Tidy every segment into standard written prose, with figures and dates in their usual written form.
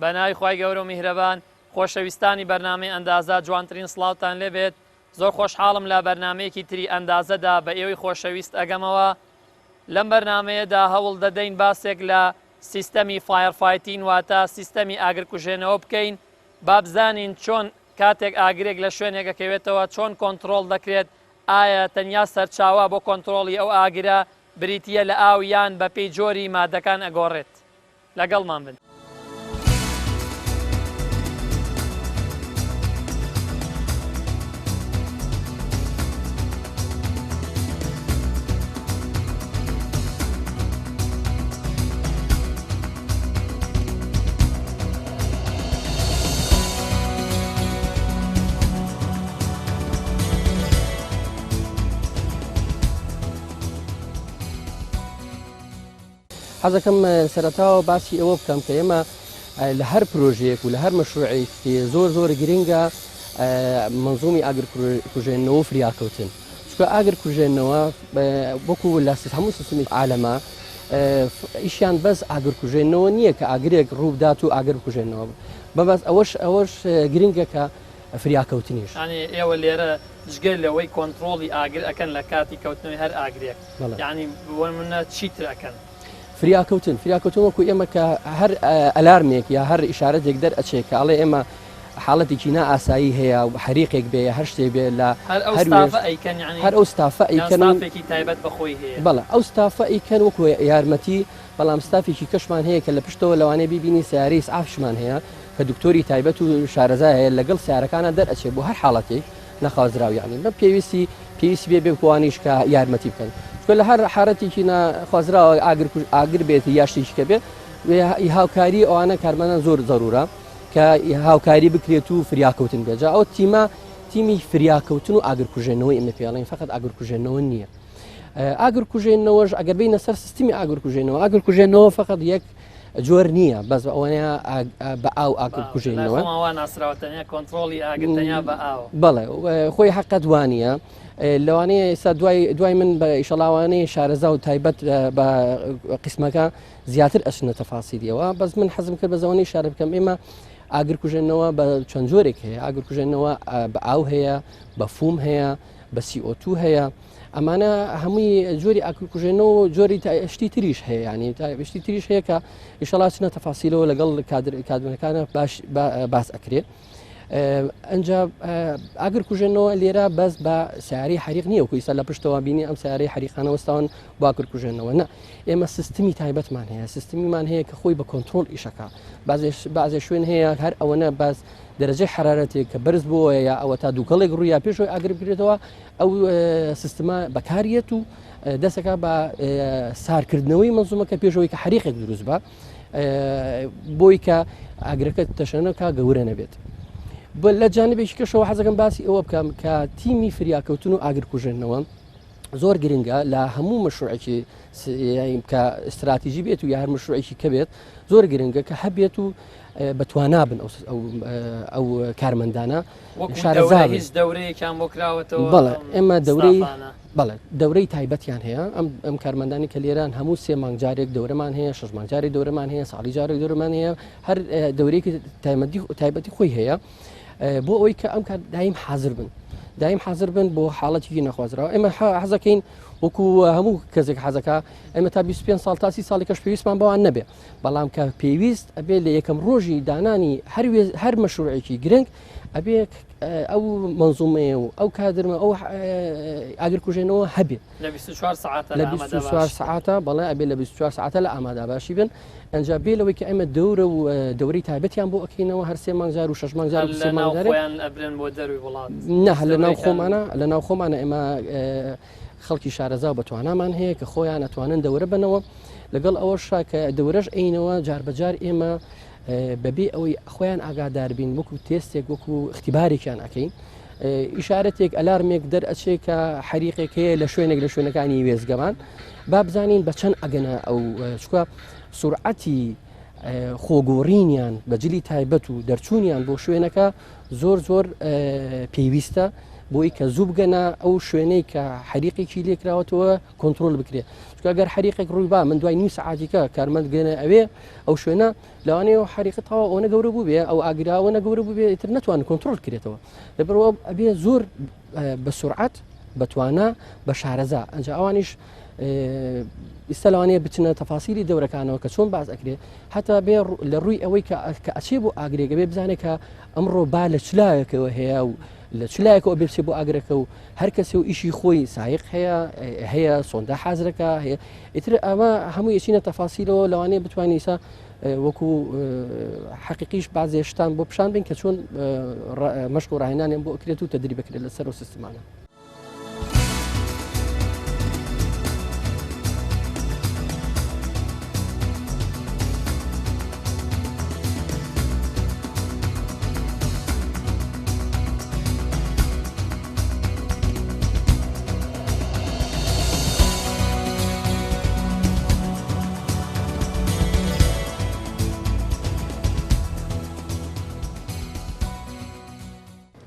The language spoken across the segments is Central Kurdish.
بە ناوی خوای گەورە و میهرەبان خۆشەویستانی بەرنامەی ئەندازە جوانترین سڵاوتان لێ بێت زۆر خۆشحاڵم لە بەرنامەیەکی تری ئەندازەدا بە ئێوەی خۆشەویست ئەگەمەوە لەم بەرنامەیەدا هەوڵ دەدەین باسێک لە سیستەمی fire fighting واتە سیستەمی ئاگرکوژێنەوە بکەین با بزانین چۆن کاتێک ئاگرێک لە شوێنێک ئەکەوێتەوە چۆن کۆنتڕۆڵ دەکرێت ئایا تەنیا سەرچاوە بۆ کۆنتڕۆڵی ئەو ئاگرە بریتییە لە ئاو یان بەپێی جۆری مادەکان ئەگۆڕێت؟ لەگەڵمان بن. حەزەکەم سەرەتاوە باسی ئەوە بکەم کە ئێمە لە هەر پرۆژەیەک و لە هەر مەشروعێکی زۆر زۆر گرنگە منزومی ئاگر کوژێنەوە فریاکەوتن چونکە ئاگر کوژێنەوە وەکو لە هەموو سیستمی عالەمە ئیشیان بەس ئاگر کوژێنەوە نییە کە ئاگرێک ڕووبدات و ئاگر بکوژێنەوە بەبەس ئەوەش ئەوەش گرنگە کە فریاکەوتنیش. یانی ئێوە لێرە جگە لەوەی کۆنتڕۆڵی ئاگر ئەکەن لە کاتی کەوتنەوەی هەر ئاگرێک یانی بۆ نمونە چیتر ئەکەن؟ فریاکەوتن فریاکەوتن وەکو ئێمە کە هەر ئەلارمێک یا هەر ئیشارەتێک دەرئەچێ کە ئەڵێ ئێمە حاڵەتێکی نا ئاسایی هەیە و حەریقێک بێ یا هەر شتێک بێ لە هەر ئەو ستافە ئەیکەن یانی هەر ئەو ستافە ئەیکەن یان ستافێکی تایبەت بە خۆی هەیە؟ بەڵێ ئەو ستافە ئەیکەن وەکو یارمەتی بەڵام ستافێکی کەشمان هەیە کە لە پشتەوە لەوانەیە بیبینی سەیارەی ئیسعافیشمان هەیە کە دکتۆری تایبەت و شارەزا هەیە لەگەڵ سیارەکانە دەرئەچێ بۆ هەر حاڵەتێک نەخوازراو یانی بە پێویستی پێویستی بێ بێکوانیش کە یارمەتی بکەن چونکە لە هەر حالەتێکی نەخوازراوە ئاگر ئاگر بێت یا شتێکی کە بێت هاوکاری ئەوانە کارمەندان زۆر زەرورە کە هاوکاری بکرێت و فریاکەوتن بێت جا ئەو تیمە تیمی فریاکەوتن و ئاگرکوژێنەوەی ئێمە پێڵین فقط ئاگرکوژێنەوە نییە ئاگرکوژێنەوەش ئەگەر بینە سەر سیستمی ئاگرکوژێنەوە ئاگرکوژێنەوە فقط یەک جۆر نییە بەس ئەوەیە بە ئاو ئاگر کوژێنەوە کۆنترۆڵی ئاگر تەنیا بە ئاو بەڵێ خۆی حقت وانە لەوانەیە ئێستا دوای دوای من بە ئیشەڵاوانەیە شارەزا و تایبەت بە قیسمەکە زیاتر ئەچنە تەفاسیلیەوە بەس من حەزم کرد بە زەوەنی شارە بکەم ئێمە ئاگر کوژێنەوە بە چەند جۆرێک هەیە ئاگر کوژێنەوە بە ئاو هەیە بە فوم هەیە بە CO2 هەیە ئەمانە هەمووی جۆری ئاکرکوژێنەوە و جۆری شتی تریش هەیە ینی شتی تریش هەیە کە ئیشەڵا چنە تەفاسیلەوە لەگەڵ کادرەکانە باش باس ئەکرێ. ئەجا ئاگر کوژێنەوە لێرە بەس بە سیاری حریق نییە کویسە لە پشتەوە بینی ئەم سیارەی حریقانە وەستاون باکر کوژێنەوە نە ئێمە سیستمی تایبەتمان هەیە سیستمیمان هەیە کە خۆی بە کۆنتترۆل ئیشەکە بازێ شوێن هەیە هەر ئەوەنە باز دەرەجەی حرارەتێک کە بەرز بۆیە یا ئەوە تا دووکەڵێک ڕوویا پێشەوەی ئاگر بکرێتەوە ئەو سیستمە بەکاریەت و دەسەکە بە سارکردنەوەی مەزومەکە پێشەوەی کە حریقێک دروست بە بۆی کە ئاگرەکە تەشەنەکە گەورە نەبێت. لە جانبێکی کەشەوە حەزەکەم باسی ئەوە بکەم کە تیمی فریاکەوتن و ئاگرکوژێنەوە زۆر گرنگە لە هەموو مەشروعێکی کە استراتیژی بێت و یا هەر مەشروعێکی کە بێت زۆر گرنگە کە هەبێت و بەتوانا بن ئەو کارمەندانە شارەزا هیچ دەورەیەکیان بۆ کراوەتەوە بەڵێ ئێمە دەورەی بەڵێ دەورەی تایبەتیان هەیە ئەم ئەم کارمەندانی کە لێران هەموو سێ مانگ جارێک دەورەمان هەیە شش مانگ جارێک دەورەمان هەیە ساڵی جارێک دەورەمان هەیە هەر دەورێکی تایبەتی خۆی هەیە بۆ ئەوەی کە ئەم کار دایم حاضر بن دایم حاضر بن بۆ حاڵەتێکی نەخوازراوە ئێمە حەزەکەین وەکو هەموو کەسێک حەزەکە ئێمە تا 25 ساڵ تا 30 ساڵی کەش پێویستمان بەوان نەبێ بەڵام کە پێویست ئەبێ لە یەکەم ڕۆژی دانانی هەر مەشروعێکی گرنگ ئەبێ ئەو منزومەیە و ئەو کادرمە ئەو ئاگرکوژێنەوە هەبێت لە 24 سعاتە لە 24 سعاتە بەڵێ ئەبێ لە 24 سعاتە لە ئامادەباشی بن ئەنجا بێ لەوەی کە ئێمە دەورە و دەورەی تایبەتیان بۆ ئەکەینەوە هەر سێ مانگ جار و شەش مانگ جار و سێ مانگ جارێک ئەبرێن بۆ دەروی وڵات نە لە ناو خۆمانە لە ناو خۆمانە ئێمە خەڵکی شارەزا و بەتوانامان هەیە کە خۆیان ئەتوانن دەورە بنەوە لەگەڵ ئەوەشا کە دەورەش ئەینەوە جاربەجار ئێمە بەبێ ئەوەی خۆیان ئاگادار بین وەکو تێستێک وەکو اختیبارێکیان ئەەکەین ئیشارەتێک ئەلارمێک دەرئەچێ کە حریقێک هەیە لە شوێنێک لە شوێنەکانی وێزگەمان با بزانین بە چەند ئەگەنە ئەو چکە سرعەتی خۆگۆڕینیان بە جلی تایبەت و دەرچوونیان بۆ شوێنەکە زۆر زۆر پێویستە. بۆی کە زوو بگەنە ئەو شوێنەی کە حەریقێکی لێکراوەتەوە کۆنترۆل بکرێت چونکە گەر حەریقێک ڕووی با من دوای نیو سەعاتیکە کارمەند گەنە ئەوێ ئەو شوێنە لەوانەیە ئەو حەریقە تەواو ئەوەنە گەورە بوو بێ ئەو ئاگرا ئەوەنە گەورە بوو بێ ئیتر نەتوان کۆنترۆل کرێتەوە لەبەرەوە ئەبێ زۆر بە سرعەت بە توانا بە شارەزا ئەنجا ئەوانیش ئیستا لەوانەیە بچنە تەفاسیلی دەورەکانەوە کە چۆن باز ئەکرێ هەتا بێ لە ڕووی ئەوەی کە ئەچێ بۆ ئاگرێکە بێ بزانێت کە ئەمڕۆ با لە چلایەکەوە هەیە و لە چلایەکەوە بێ بچێ بۆ ئاگرەکە و هەر کەسێ و ئیشی خۆی سایق هەیە هەیە سۆندا حازرەکە هەیە ئیتر ئەمە هەموو یەچینە تەفاسیلەوە لەوانەیە بتوانین ئیسا وەکو حەقیقیش بازێ شتان بۆ پیشان بین کە چۆن مەشق و ڕاهێنانیان بۆ ئەکرێت و تەدریب بکرێت لەسەر ئەو سیستمانە.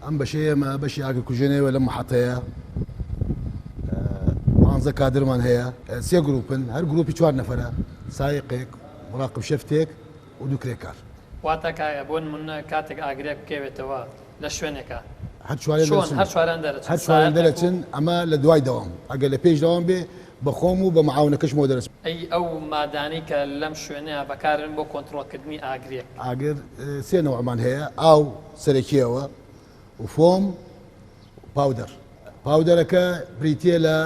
ئەم بەشەی ئێمە بەشی ئاگرکوژێنەوە لەم محەتەیە پانزە کادرمان هەیە سێ گروپن هەر گروپی چوار نەفەرە سایقێک مراقب شەفتێک و دوو کرێکار. واتە کاکە بۆ نمونە کاتێک ئاگرێک بکەوێتەوە لە شوێنێکا هەر چواریان چۆن دەرەچن هەر چواریان دەرەچن هەر چواریان سایەقێک و دەرەچن ئەمە لە دوای دەوام ئەگەر لە پێش دەوام بێ بە خۆم و بە معاونەکەشمەوە دەرەچم. ئەی ئەو مادانەی کە لەم شوێنەیا بەکارن بۆ کۆنتڕۆڵکردنی ئاگرێک؟ ئاگر سێ نەوعمان هەیە ئاو سەرەکیەوە و foam و powder powder ەکە بریتیە لە.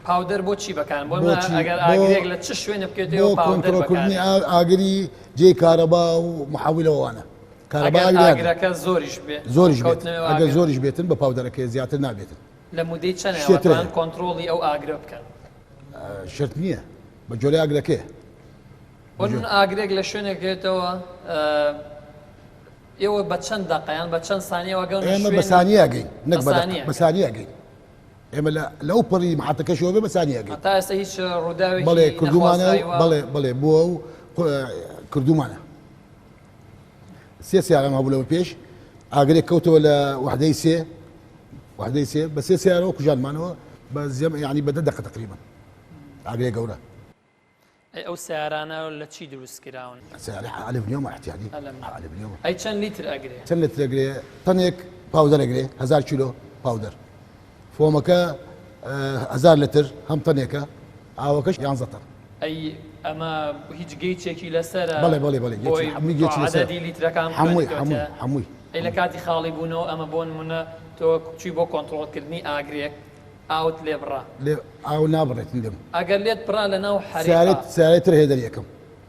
powder بۆ چی بەکارن بۆ بۆ نمونە چی ئەگەر بۆ ئاگرێک لە چ شوێنێ بۆ بکەوێتەوە powder کۆنتڕۆڵکردنی بەکارێ؟ ئاگری جێی کارەبا و محەویلە وانە کارەبا ئەگەر ئاگر ناگرێت. ئاگرەکە زۆریش بێ زۆریش بێت کەوتنەوەی ئەگەر ئاگر. زۆریش بێتن بە powder ەکەی زیاتر نابێتن. لە مودەی چەنێ شتێ تر ئەتوانن هەیە. کۆنتڕۆڵی ئەو ئاگرە بکەن؟ شەرت نییە بە جۆرەی ئاگرەکەیە. بۆ نمونە ئاگرێک لە شوێنێک بکەوێتەوە ئێوە بە چەند دەقە یان بە چەند سانیەوە گەونە ئێمە بە شوێنی سانیە ئەگەین نەک بە بە دەقە سانیە بە ئەگەن. سانیە ئەگەین ئێمە لە لەو پەڕی محەتەکەشەوە بێ بە سانیە ئەگەین. تا ئێستا هیچ ڕووداوێکی بەڵێ کردوومانە و نەخوازراوی وا؟ بەڵێ بەڵێ بووە و کردوومانە. سێ سیارەم هەبوو لەوە پێش ئاگرێک کەوتەوە لە وحدەی سێ وحدەی سێ بە سێ سیارەوە کوژانمانەوە بە زیەم یعنی بە دە دەقە تقریبا ئاگرێ گەورە. ئەی ئەو سەیارانە لە چی دروست کراون؟ سەیارەی ئەلەمنیۆمە احتیادی ئەلەمنیۆمە. ئەی چەند لیتر ئەگرێ؟ چەند لتر ئەگرێ؟ تەنێک powder ئەگرێ 1000 کیلۆ powder foam ەکە 1000 لتر هەم تەنێکە ئاوەکەش 11 تەن. ئەی ئەمە هیچ گەیچێکی لەسەرە؟ بەڵێ بەڵێ بەڵێ بۆی هەمووی گەیچی لەسەرە. عەدەدی لیترەکان هەمووی بخوێنیتەوە هەمووی تیا؟ هەمووی. ئەی لە کاتی خاڵی بوونەوە ئەمە بۆ نمونە تۆ چووی بۆ کۆنتڕۆڵکردنی ئاگرێک ئاوت لێ بڕا. لێ ئاو نابڕێت لێم. ئەگەر لێت بڕا لە ناو حەریقا. سیارەی سیارەی تر هەیە دەریەکەم.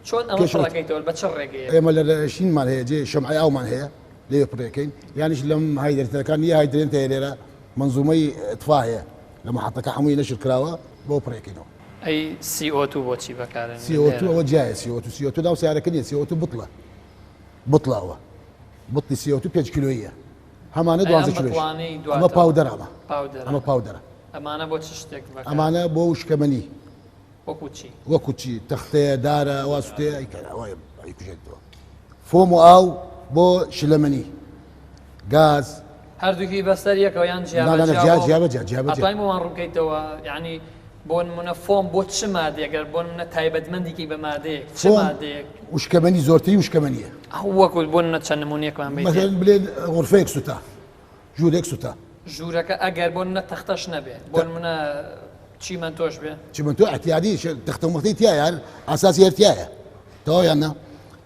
چۆن ئەمە پێش ئەوە پڕەکەیتەوە بە چ ڕێگەیەک؟ ئێمە لە شینمان هەیە جێ شەمعەی ئاومان هەیە لەوێ پڕیەکەین یانیش لەم hydrant ەکان نییە hydrant هەیە لێرە مەنزومەی ئیتفا هەیە لە محەتەکە هەمووی نەشر کراوە بۆ پڕیەکەینەوە. ئەی CO2 بۆچی بەکارێنن CO2 لێرە؟ ئەوە جیایە CO2 CO2 ناو سیارەکە نییە CO2 بتڵە بتڵە ئەوە بتڵی CO2 پێنج کیلۆییە. هەمانە ئەی ئەم دوانزە کیلۆیش بتڵانەی ئەمە دواتەوە؟ powder ە ئەمە powder ە ئەمە powder ە ئەمانە بۆ چ شتێک بەکار ئەمانە بۆ وشکەمەنی وەکو چی؟ وەکو چی تەختەیە دارە وا سوتەیە ئەی کە ئەوە ئەیکوژێتەوە foam و ئاو بۆ شلەمەنی گاز هەردووکی بەسەر یەکەوە یان جیا نا بە نا نا جیا جیا بۆ جیا بە جیا جیا بە جیا ئەتوانی بۆمان ڕوونکەیتەوە یعنی بۆ نمونە foam بۆ چ مادەیەک گەر بۆ نمونە تایبەتمەندیکی بە مادەیەک چ foam مادەیەک وشکەمەنی زۆرترین وشکەمەنیە وەکو بۆ نمونە چەند نمونەیەکمان بیتێ مەسەلەن بلێن غورفەیەک سوتا ژوورێک سوتا ژوورەکە ئەگەر بۆ نمونە تەختەش نەبێ بۆ نمونە چیمەنتۆش بێ چیمەنتۆ اعتیادی تەختە و مەختەی تایە هەر ئاساسی هەر تایە تەواو یان نا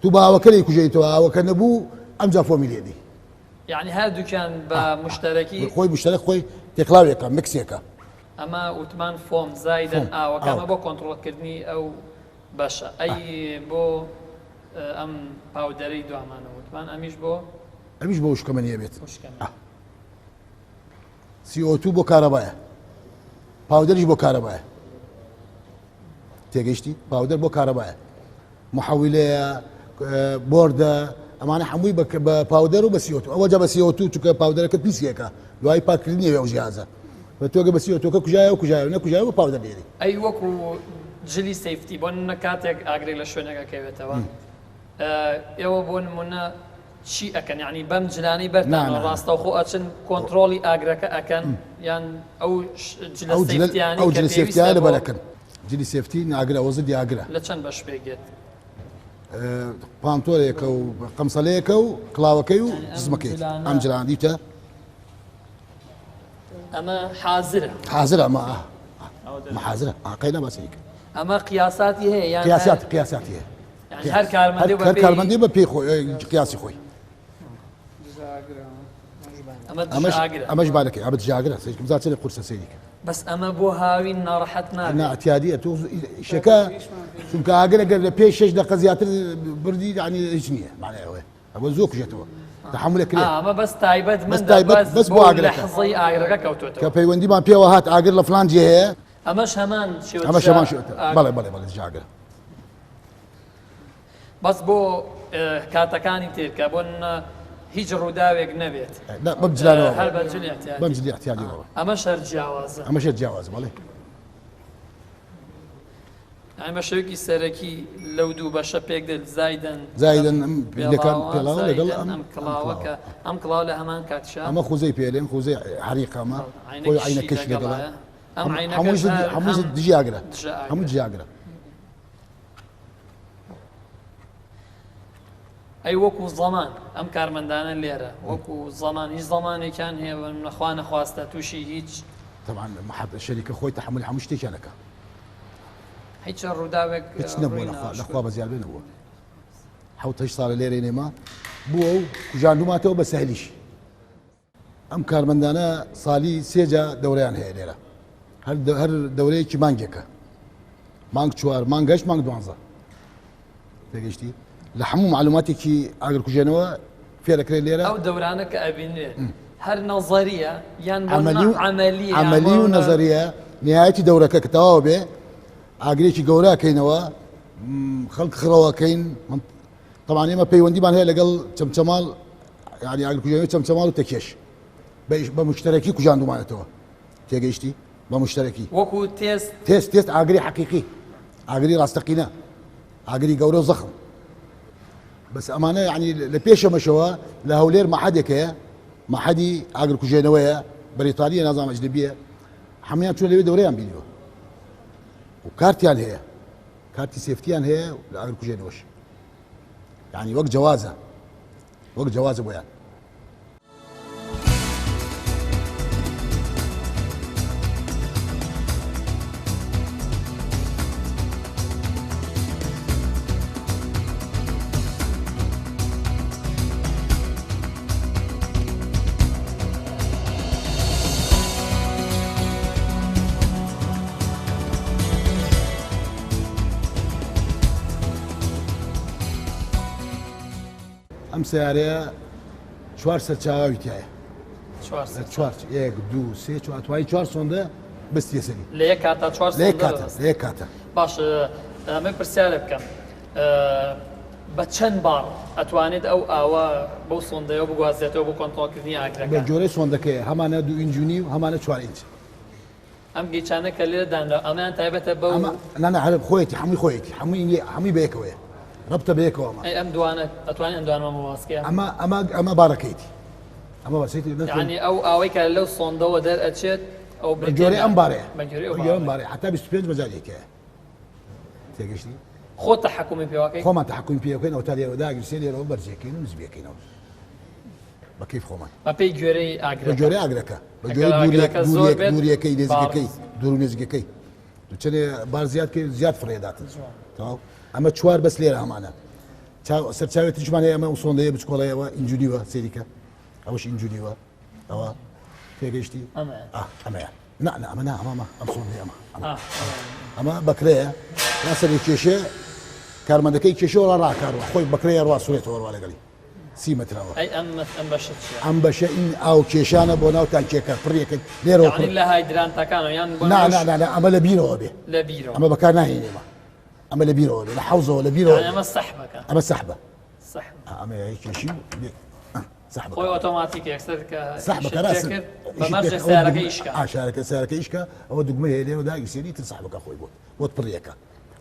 تو بە ئاوەکە لێی کوژێیتەوە ئاوەکە نەبوو ئەمجا foam ی لێدی یعنی هەردووکیان بە مشتەرەکی خۆی مشتەرەک خۆی تێکڵاوێکە mix ێکە ئەمە وتمان foam زایدەن foam ئاوەکە ئاو ئەمە بۆ کۆنتڕۆڵکردنی ئەو بەشە ئەی بۆ ئەم powder ەی دوامانە وتمان ئەمیش بۆ ئەمیش بۆ وشکەمەنیە بێت وشکەمەنی. CO2 بۆ کارەبایە powder یش بۆ کارەبایە تێگەیشتی powder بۆ کارەبایە محەویلەیە بۆردە ئەمانە هەمووی بە powder و بە CO2 ئەوە جا بە CO2 چونکە powder ەکە پیسیەکە دوای پاکردنی ئەو جیازە بە تۆگە بە CO2 کە کوژایە و کوژایە و نەکوژایە بە powder لێری. ئەی وەکو جلی safety بۆ نمونە کاتێک ئاگرێک لە شوێنێک ئەکەوێتەوە ئێوە بۆ نمونە. چی ئەکەن یعنی بەم جلانەی بەرتانەوە ڕاستەوخۆ ئەچن کۆنترۆڵی ئاگرەکە ئەکەن یان ئەو جلە safety یانەی ئەو جلە safety یانە لەبەر ئەکەن جلی safety ئاگرە ئەوە زدی ئاگرە لە چەند بەش پێک دێت؟ پانتۆرێکە و قەمسەلەیەکە و کڵاوەکەی و جزمەکەی ئەم جلان دیتە ئەمە حازرە حازرە ئەمە حازرە ئاقەی نەباسێک ئەمە قیاساتی هەیە یان قیاسات قیاساتی هەیە هەر کارمەندی هەر کارمەندی بە پێی خۆی قیاسی خۆی ئەمەش بالەکەی ئەمە دژاگرە سەیرکە بزانە چەندێک قورسە سەیریکە بەس ئەمە بۆ هاوین ناڕەحەت نابێت نا اعتیادیە تۆ شەکە چونکە ئاگر ئەگەر لە پێش شش دقە زیاتر بردی یعنی هیچ نییە معنای ئەوەیە ئەوە زۆر کوژێتەوە تحمل کرێ ئەمە بەس تایبەت بەس تایبەت بەس بۆ ئاگرەکە لەحزەی ئاگرەکە کەوتۆتەوە کە پەیوەندیمان پێوە هات ئاگر لە فلان جێ هەیە ئەمەش هەمان شێوە ئەمەش هەمان شێوە بەڵێ بەڵێ بەڵێ دژاگرە بەس بۆ کاتەکانی تر کە بۆ هیچ ڕووداوێک نەبێت بەم جلانەوە هەر بە جلی اعتیادی بەم جلی اعتیادیەوە ئەمەش هەر جیاوازە ئەمەش هەر جیاوازە بەڵێ یانی بە شێوەیەکی سەرەکی لەو دوو بەشە پێک دێت زایدن زایدن ئەم پێڵەکان پێڵاو لەگەڵ ئەم ئەم کڵاوە کە ئەم کڵاو لە هەمان کاتشا ئەمە خوزەی پێلێن خوزەی حەریقە ئەمە خۆی عینەکەشی لەگەڵە ئەم عینەکەش هەمووی دژی ئاگرە هەموو دژی ئاگرە ئەی وەکو زەمان ئەم کارمەندانە لێرە وەکو زەمان هیچ زەمانێکیان هەیە بە نەخوا نەخواستە تووشی هیچ طبعا شەریکە خۆی تحمل هەموو شتێکیان ئەکا هیچ ڕووداوێک هیچ نەبووە لەخوا لەخوا بەزیاد بێ نەبووە حەوت هەشت ساڵە لێرەی نێما بووە و کوژاندوماتەوە بە سەهلیش ئەم کارمەندانە سالی سێجا دەورەیان هەیە لێرە هەر هەر دەورەیەکی مانگێکە مانگ چوار مانگ هەشت مانگ دوانزە تێگەشتی لە هەموو معلوماتێکی ئاگرکوژێنەوە فێرەکرێت لێرە ئەو دەورانە کە ئەبینرێت هەر نەزەریە یان عملی و عملی عملی و نەزەریە نهایەتی دەورەکە کە تەواو بێ ئاگرێکی گەورەکەینەوە خەڵک خڕەوەکەین طبعا ئێمە پەیوەندیمان هەیە لەگەڵ چەمچەماڵ یعنی ئاگرکوژێنەوەی چەمچەماڵ و تەکێش بە مشتەرەکی کوژاندومانەتەوە تێگەیشتی بە مشتەرەکی وەکو تێست تێست تێست ئاگری حەقیقی ئاگری ڕاستەقینە ئاگری گەورە و زەخم بەس ئەمانە یعنی لە پێشەمەشەوە لە هەولێر مەحەدێک هەیە مەحەدی ئاگرکوژێنەوەیە بەریتانیە نازانم ئەجنبیە هەمویان چۆن لەوێ دەورەیان بینیوە و کارتیان هەیە کارتی safety یان هەیە لە ئاگرکوژێنەوەش یعنی وەک جەوازە وەک جەوازە بۆیان. ئەم سیارەیە چوار سەرچاوی تایە چوار یەک دوو سێ چوار توای چوار سۆندە بستیە سەری لە یەک کاتا چوار لە یەک کاتە لە یەک کاتە باش من پرسیارە بکەم بە چەند باڕ ئەتوانێت ئەو ئاوە بەو سۆندەیەوە بگوازێتەوە بۆ کۆنترۆڵکردنی ئاگرەکە؟ بە جۆرەی سۆندەکەیە هەمانە دوو ئینج و نیو هەمانە چوار ئینج. ئەم گیچانە کە لێرە دانراوە ئەمەیان تایبەتە بەو ئەمە نا نا هەر خۆیەتی هەمووی خۆیەتی هەمووی نییە هەمووی بەیەکەوەیە ڕەبتە بەیەکەوە ئەمە ئەی ئەم دوانە ئەتوانین ئەم دوانەمان بۆ باس کەی؟ ئەمە ئەمە ئەمە بارەکەیەتی ئەمە بەسیتی نەتوانین یعنی ئەو ئاوەی کە لەو سۆندەوە دەرئەچێت ئەو بە جۆرەی ئەم بارەیە بە جۆرەی ئەو بە جۆرەی ئەم بارەیە بارەیە حتا 25 مەجالی هەیە تێگەشتی خۆت تەحەکومی پێوەکەی خۆمان تەحەکومی پێوەکەین ئەو تا لێرەوە داگیرسێ لێرەوە بەرزیەکەین و نزمیەکەینەوە بە کەیف خۆمان بەپێی گوێرەی ئاگرەکە بە گوێرەی ئاگرەکە بە ئەگەر گوێرەی ئاگرەکە زۆر بێت دووریەکەی نێزیکەکەی باڕ. دوور و نێزیکەکەی چەنێ بار زیاد کرد زیاد فڕێداتن تەواو ئەمە چوار بەس لێرە هەمانە سەرچاوی تریشمان هەیە ئەمە سۆندەیە بچکۆڵەیەوە ئینجونیوە سەیریکە ئەوەش ئینجونیوە ئەوە تێگەیشتی ئەمەیان نا نا ئەمە نا ئەمە ئەم سۆندەیە ئەمە ئەمە بەکرەیە یا سەری کێشێ کارمەندەکەی کێشەوە ڕا ڕاکارەوە خۆی بەکرەیە ڕوا سوێتەوە ڕوا لەگەڵی سی مەترەوە ئەی ئەم ئەم بەشە چیە؟ ئەم بەشە ئین ئاو کێشانە بۆ ناو تانکیەکە پڕیەکە لێرەوە یانی لە hydrant ەکانەوە یان بۆ نا نا نا ئەمە لە بیرەوە بێ لە بیرەوە ئەمە بەکار ناهێنێ ئێمە ئەمە لە بیرەوە بێ لە حەوزەوە لە بیرەوە ئەمە سەحبەکە ئەمە سەحبە سەحب ئەمە یەکێشی سەحبە خۆی ئۆتۆماتیک یەکسەر کە سەحبەکە ڕاست بە مەرجێک سەیارەکە ئیش کا سەیارەکە ئیش کا ئەوە دوگمەیە لێرەوە داگیرسێنی تر سەحبەکە خۆی بۆت بۆت پڕیەکە.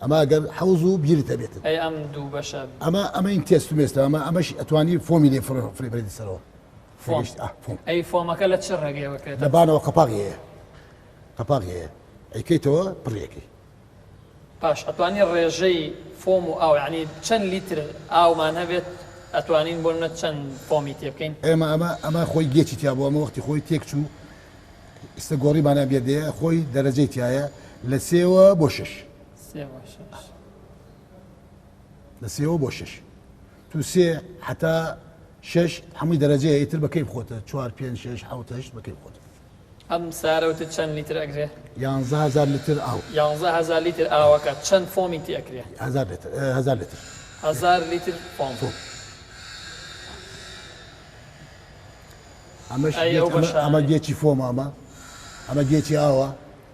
ئەمە گەر حەوز و بیرت هەبێتن. ئەی ئەم دوو بەشە؟ ئەمە ئەمە این تێست و مێستە ئەمە ئەمەش ئەتوانی فۆمی لێ فڕێ فڕێ بەرێتە سەرەوە. فۆم. تێگەیشتی؟ ئا فۆم. ئەی فۆمەکە لە چ ڕێگەیەوە کرێتە؟ لە بانەوە قەپاغی هەیە. قەپاغی هەیە. ئەیکەیتەوە پڕی ئەکەی. باش ئەتوانی ڕێژەی فۆم و ئاو یانی چەند لیتر ئاومان هەبێت ئەتوانین بۆ نمونە چەند فۆمی تێ بکەین؟ ئێمە ئەمە ئەمە خۆی گێچی تیا بوو ئەمە وەختی خۆی تێک چوو ئیستا گۆڕیمانە بێدەیە خۆی دەرەجەی تایە لە سێوە بۆ شش. سێ بۆ شش. لە سێوە بۆ شش تو سێ حتا شش هەمووی دەرەجەیە ئیتر بە کەیف خۆتە چوار پێنج شش حەوت هەشت بە کەیف خۆتە. ئەم سارە وتت چەند لیتر ئەگرێ؟ 11000 لیتر ئاو. 11000 لیتر ئاوەکە چەند فۆمی تێ ئەکرێ؟ هەزار لیتر هەزار لیتر. هەزار لیتر فۆم. فۆم. ئەمەش ئەی ئەو ئەمە بەشانەی؟ گێچی فۆمە ئەمە ئەمە گێچی ئاوە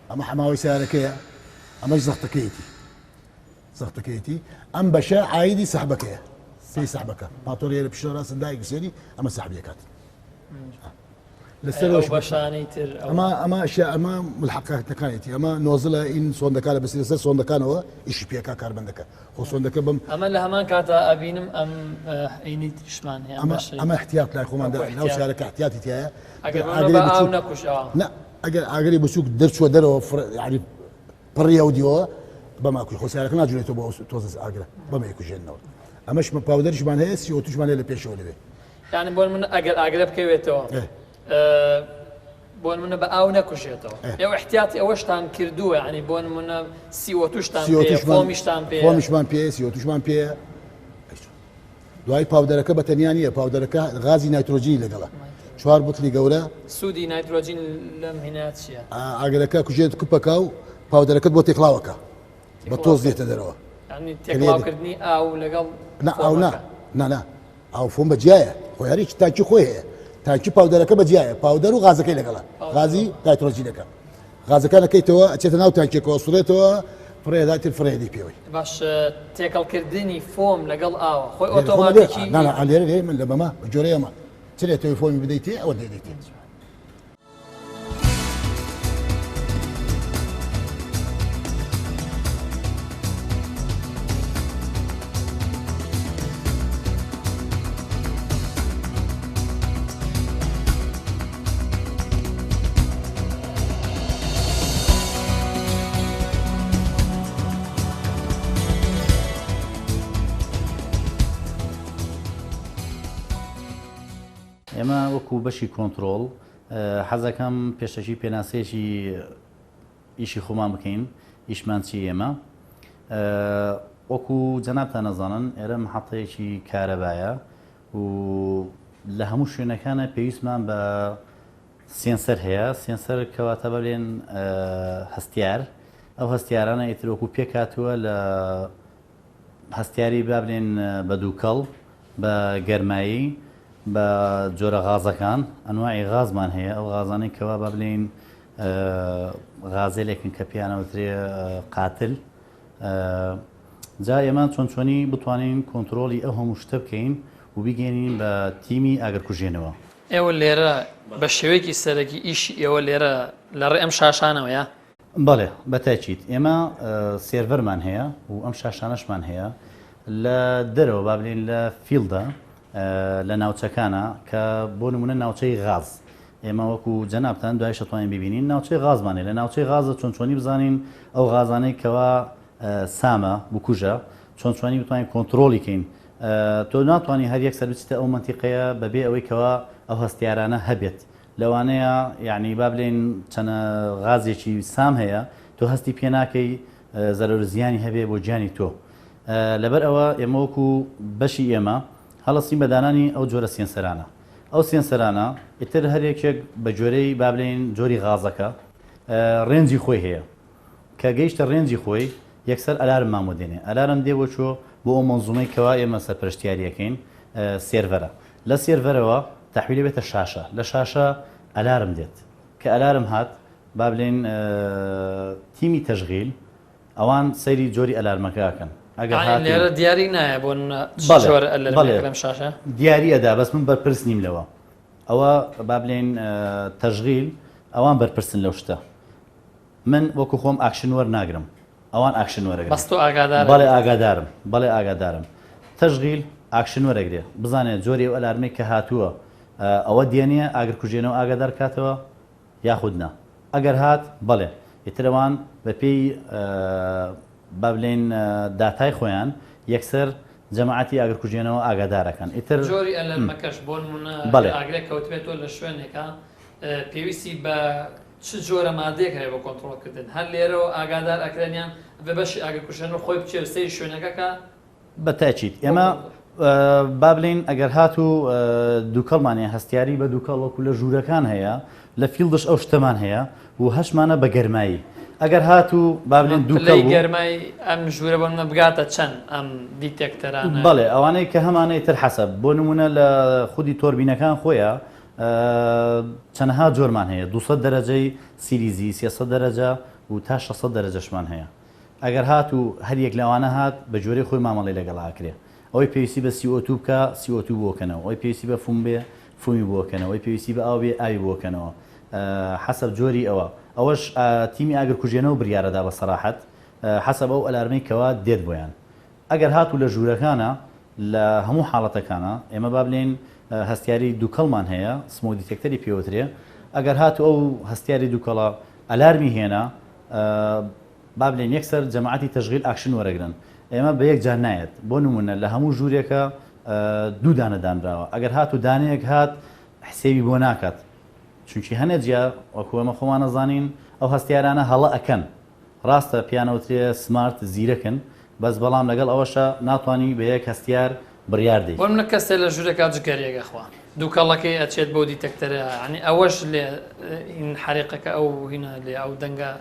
ئەمە حەماوەی سیارەکەیە ئەمەش زەختەکەیەتی زەختەکەیەتی ئەم بەشە عایدی سەحبەکەیە پێی سەحبەکە پاتۆریە لە پشتەوە ڕاستن دایگسێنی ئەمە سەحبیەکات لەسەر بەشانەی تر ئەمە ئەمە ئەشیا ئەمە ملحقاتەکانێتی ئەمە نۆزلە ئین سۆندەکە لە بەسیرە سەر سۆندەکانەوە ئیشی پێکا کاربەندەکە خۆ سۆندەکە بەم ئەمە لە هەمان کاتا ئەبینم ئەم ئینی تریشمان هەیە ئەمە ئەمە احتیاط لای خۆمان ناو شارەکە احتیاطی تایە ئەگەر ئاگری بچوک نەکوژەوە نا ئەگەر ئاگری بچوک دەرچوە دەرەوە یعنی پڕی ئەو دیوە بەماکوی خۆ سیارەکە ناجوێتەوە بۆ تۆزە ئاگرە بەمە یکوژێنەوە ئەمەش powder یشمان هەیە CO2 شمان هەیە لە پێشەوە لەوێ یانی بۆ نمونە ئەگەر ئاگرە بکەوێتەوە بۆ نمونە بە ئاو نەکوژێتەوە ئێوە احتیاطی ئەوەشتان کردووە ینی بۆ نمونە CO2 شتان فۆمیشتان پێ فۆمیشمان پێ CO2 شمان پێ دوای powder ەکە بە تەنیا نییە powder ەکە غازی نایترۆجینی لەگەڵە چوار بوتلی گەورە سوودی نایترۆجین لەم هینا چییە؟ ئاگرەکە کوژێت کوپەکە و powder ەکەت بۆ تێکڵاوەکە بە تۆز دێتە دەرەوە یعنی تێکڵاوکردنی ئاو لەگەڵ نا ئاو نا نا نا ئاو فۆم بە جیایە خۆی هەرێکی تاکی خۆی هەیە تاکی powder ەکە بە جیایە powder و غازەکەی لەگەڵە غازی نایترۆجینەکە غازەکان ئەکەیتەوە ئەچێتە ناو تانکێکەوە سوڕێتەوە فڕێداتر فڕێدی پێوەی. باش تێکەڵکردنی فۆم لەگەڵ ئاوە خۆی ئۆتۆماتیکی نا نا لێرە لێرە من لە بەمە بە جۆرەی ئەمە چلێتەوەی فۆمی بدەیتێ ئەوە دەیدەیتێ. ئێمە وەکو بەشی کۆنترۆڵ حەزەکەم پێشەکی پێناسەیەکی ئیشی خۆمان بکەین ئیشمان چی ئێمە وەکو جەنابتان نەزانن ئێرە محەتەیەکی کارەبایە و لە هەموو شوێنەکانە پێویستمان بە sensor هەیە، sensor کەواتە بەلێن هەستیار، ئەو هەستیارانە ئیتر وەکو پێکهاتووە لە هەستیاری با بلێن بە دووکەڵ، بە گەرمایی، بە جۆرە غازەکان، ئەنواعی غازمان هەیە، ئەو غازانەی کەوا با بلێین غازێلێکن کە پێیان ئەوترێ قاتل. جا ئێمە چۆن چۆنی بتوانین کۆنترۆڵی ئەو هەموو شتە بکەین و بیگەێنین بە تیمی ئاگرکوژێنەوە. ئێوە لێرە بە شێوەیەکی سەرەکی ئیشی ئێوە لێرە لە ڕێ ئەم شاشانەوەیە؟ بەڵێ بە تاکید ئێمە server مان هەیە و ئەم شاشانەشمان هەیە لە دەرەوە با بلێین لە field ە لە ناوچەکانە کە بۆ نمونە ناوچەی غاز ئێمە وەکو جەنابتان دوایش ئەتوانین ببینین ناوچەی غازمان هەیە لە ناوچەی غازە چۆن چۆنی بزانین ئەو غازانەی کەوا سامە بکوژە چۆن چۆنی بتوانین کۆنترۆڵی کەین تۆ ناتوانانی هەر یەکسەر بچیتە ئەو مەنتیقەیە بەبێ ئەوەی کەوا ئەو هەستیارانە هەبێت لەوانەیە یعنی با بلێن چەنە غازێکی سام هەیە تۆ هەستی پێ ناکەی زەرەر زیانی هەبێ بۆ گیانی تۆ لەبەر ئەوە ئێمە وەکو بەشی ئێمە هەڵەسین بە دانانی ئەو جۆرە sensor انە ئەو sensor انە ئیتر هەر یەکێک بە گوێرەی با بلێین جۆری غازەکە range ی خۆی هەیە کە گەیشتە range ی خۆی یەکسەر alarm مان بۆ دێنێ alarm دێ بۆ چۆ بۆ ئەو مەنزومەی کەوا ئێمە سەرپەرشتیاریەکەین server ە لە server ەوە تەحویلە بێتە شاشە لە شاشە alarm دێت کە alarm هات با بلێین تیمی تەشغیل ئەوان سەیری جۆری alarm ەکە ئەکەن ئەگەر یانی هاتوو لێرە دیاری نایە بۆ نمونە چ بەڵێ جۆرە بەڵێ alarm ێکە لەم شاشە؟ دیاری ئەدا بەس من بەرپرس نیم لەوە ئەوە با بلێین تەشغیل ئەوان بەرپرسن لەو شتە من وەکو خۆم ئاکشن وەرناگرم. ئەوان ئاکشن وەرەگرن. بەس تۆ ئاگادار بەڵێ ئاگادارم بەڵێ ئاگادارم. تەشغیل ئاکشن وەرەگرێ بزانێ جۆری ئەو ئەلارمەی کە هاتووە ئەوە دێنێ ئاگرکوژێنەوە ئاگادار کاتەوە یاخود نا. ئەگەر هات بەڵێ ئیتر ئەوان بە پێی با بلێین داتای خۆیان یەکسەر جەماعەتی ئاگرکوژێنەوە ئاگادار ئەکەن ئیتر جۆری ئەلەرمەکەش بۆ نمونە بەڵێ. ئەگەر ئاگرێک کەوتبێت تۆ لە شوێنێکا پێویستی بە چ جۆرە مادەیەک هەیە بۆ کۆنتڕۆڵ کردن هەر لێرەوە ئاگادار ئەکرێن یان ئەبێ بەشی ئاگرکوژێنەوە خۆی بچێ و سەیری شوێنەکە کا؟ بە تاکید ئێمە با بلێین ئەگەر هاتوو دووکەڵمان هەیە هەستیاری بە دووکەڵ وەکو لە ژوورەکان هەیە لە field ش ئەو شتەمان هەیە و هەشمانە بە گەرمایی ئەگەر هاتوو با بلێن دووکەڵ پلەی گەرمای ئەم ژوورە بۆ نمونە بگاتە چەند ئەم detector انە؟ بەڵێ ئەوانەی کە هەمانە ئیتر حەسەب بۆ نمونە لە خودی تۆربینەکان خۆیە چەنەها جۆرمان هەیە 200 دەرەجەی سیلیزی 300 دەرەجە و تا 600 دەرەجەشمان هەیە ئەگەر هاتوو هەر یەک لەوانە هات بە گوێرەی خۆی مامەڵەی لەگەڵا ئەکرێ. ئەوەی پێویستی بە CO2 بکا CO2 بۆ کەنەوە، ئەوەی پێویستی بە foam بێ foam ی بۆ کەنەوە، ئەوەی پێویستی بە ئاو بێ ئاوی بۆ کەنەوە. حەسەب جۆری ئەوە. ئەوەش تیمی ئاگرکوژێنەوە بریارەدا بە سەراحەت حەسەب ئەو ئەلارمەی کەوا دێت بۆیان. ئەگەر هاتوو لە ژوورەکانا لە هەموو حاڵەتەکانا ئێمە با بلێین هەستیاری دووکەڵمان هەیە smoke detector ی پێوترێ ئەگەر هاتوو ئەو هەستیاری دووکەڵە ئەلارمی هێنا با بلێین یەکسەر جەماعەتی تەشغیل ئاکشن وەرەگرن ئێمە بە یەک جار نایەت بۆ نمونە لە هەموو ژوورێکە دوو دانە دانراوە ئەگەر هاتوو دانەیەک هات حسێبی بۆ ناکات چونکی هەنێ جیا وەکو ئێمە خۆمان ئەزانین ئەو هەستیارانە هەڵە ئەکەن ڕاستە پیان ئەوترێ smart زیرەکن بەس بەڵام لەگەڵ ئەوەشا ناتوانی بە یەک هەستیار بڕیار دەی. بۆ نمونە کەسێ لە ژوورێکا جگەرێک ئەخوا دوکەڵەکەی ئەچێت بەو detector ە یانی ئەوەش لێ هین حەریقەکە ئەو هینە لێ ئەو دەنگە.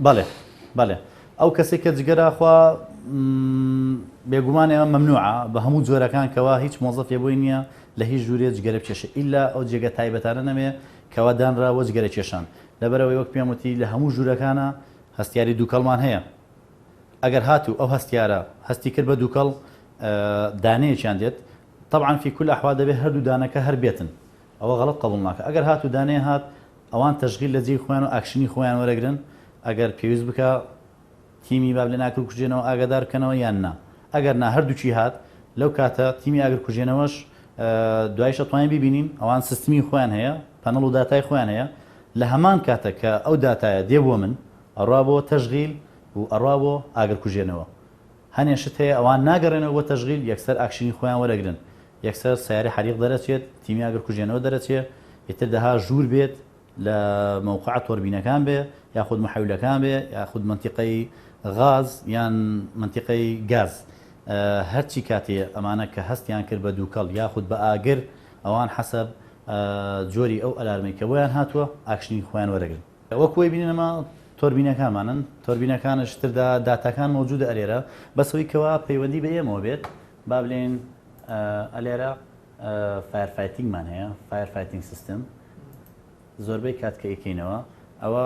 بەڵێ بەڵێ ئەو کەسەی کە جگەرە ئەخوا بێگومان ئێمە مەمنوعە بە هەموو جۆرەکان کەوا هیچ مۆزەفێ بۆی نییە لە هیچ ژوورێ جگەرە بکێشێ ئیلا ئەو جێگە تایبەتانە نەبێ کەوا دانراوە جگەرە کێشان لەبەرئەوەی وەک پێم وتی لە هەموو ژوورەکانا هەستیاری دووکەڵمان هەیە ئەگەر هاتوو ئەو هەستیارە هەستی کرد بە دووکەڵ دانەیەکیان دێت طبعا فی کل احوال دەبێت هەردوو دانەکە هەر بێتن ئەوە غەڵەت قبوڵ ناکە ئەگەر هاتوو دانەیە هات ئەوان تەشغیل لە جێی خۆیان و ئاکشنی خۆیان وەرەگرن ئەگەر پێویست بکا تیمی باب لێ ناکر کوژێنەوە ئاگادار بکەنەوە یان نا ئەگەر نا هەردووکی هات لەو کاتە تیمی ئاگر کوژێنەوەش دوایش ئەتوانین ببینین ئەوان سیستمی خۆیان هەیە پەنەڵ و داتای خۆیان هەیە لە هەمان کاتە کە ئەو داتایە دێ بۆ من ئەڕوا بۆ تەشغیل و ئەڕوا بۆ ئاگر کوژێنەوە هەنێ شت هەیە ئەوان ناگەڕێنەوە بۆ تەشغیل یەکسەر ئاکشنی خۆیان وەرەگرن یەکسەر سەیارەی حەریق دەرەچێت تیمی ئاگر کوژێنەوە دەرەچێ ئیتر دەها ژوور بێت لە مەوقعە تۆربینەکان بێ یاخود محەولەکان بێ یاخود مەنتیقەی غاز یان مەنتیقەی گاز هەرچی کاتێ ئەمانە کە هەستیان کرد بە دووکەڵ یاخود بە ئاگر ئەوان حەسەب جۆری ئەو ئەلارمەی کە بۆیان هاتووە ئاکشنی خۆیان وەرەگرن. وەکو ئەی بینن ئەمە تۆربینەکانمانن تۆربینەکانش تردا داتاکان مەوجودە ئەلێرە بەس ئەوەی کەوا پەیوەندی بە ئێمەوە بێت با بلێن ئەلێرە fire fighting مان هەیە fire fighting system زۆربەی کات کە ئەیکەینەوە ئەوە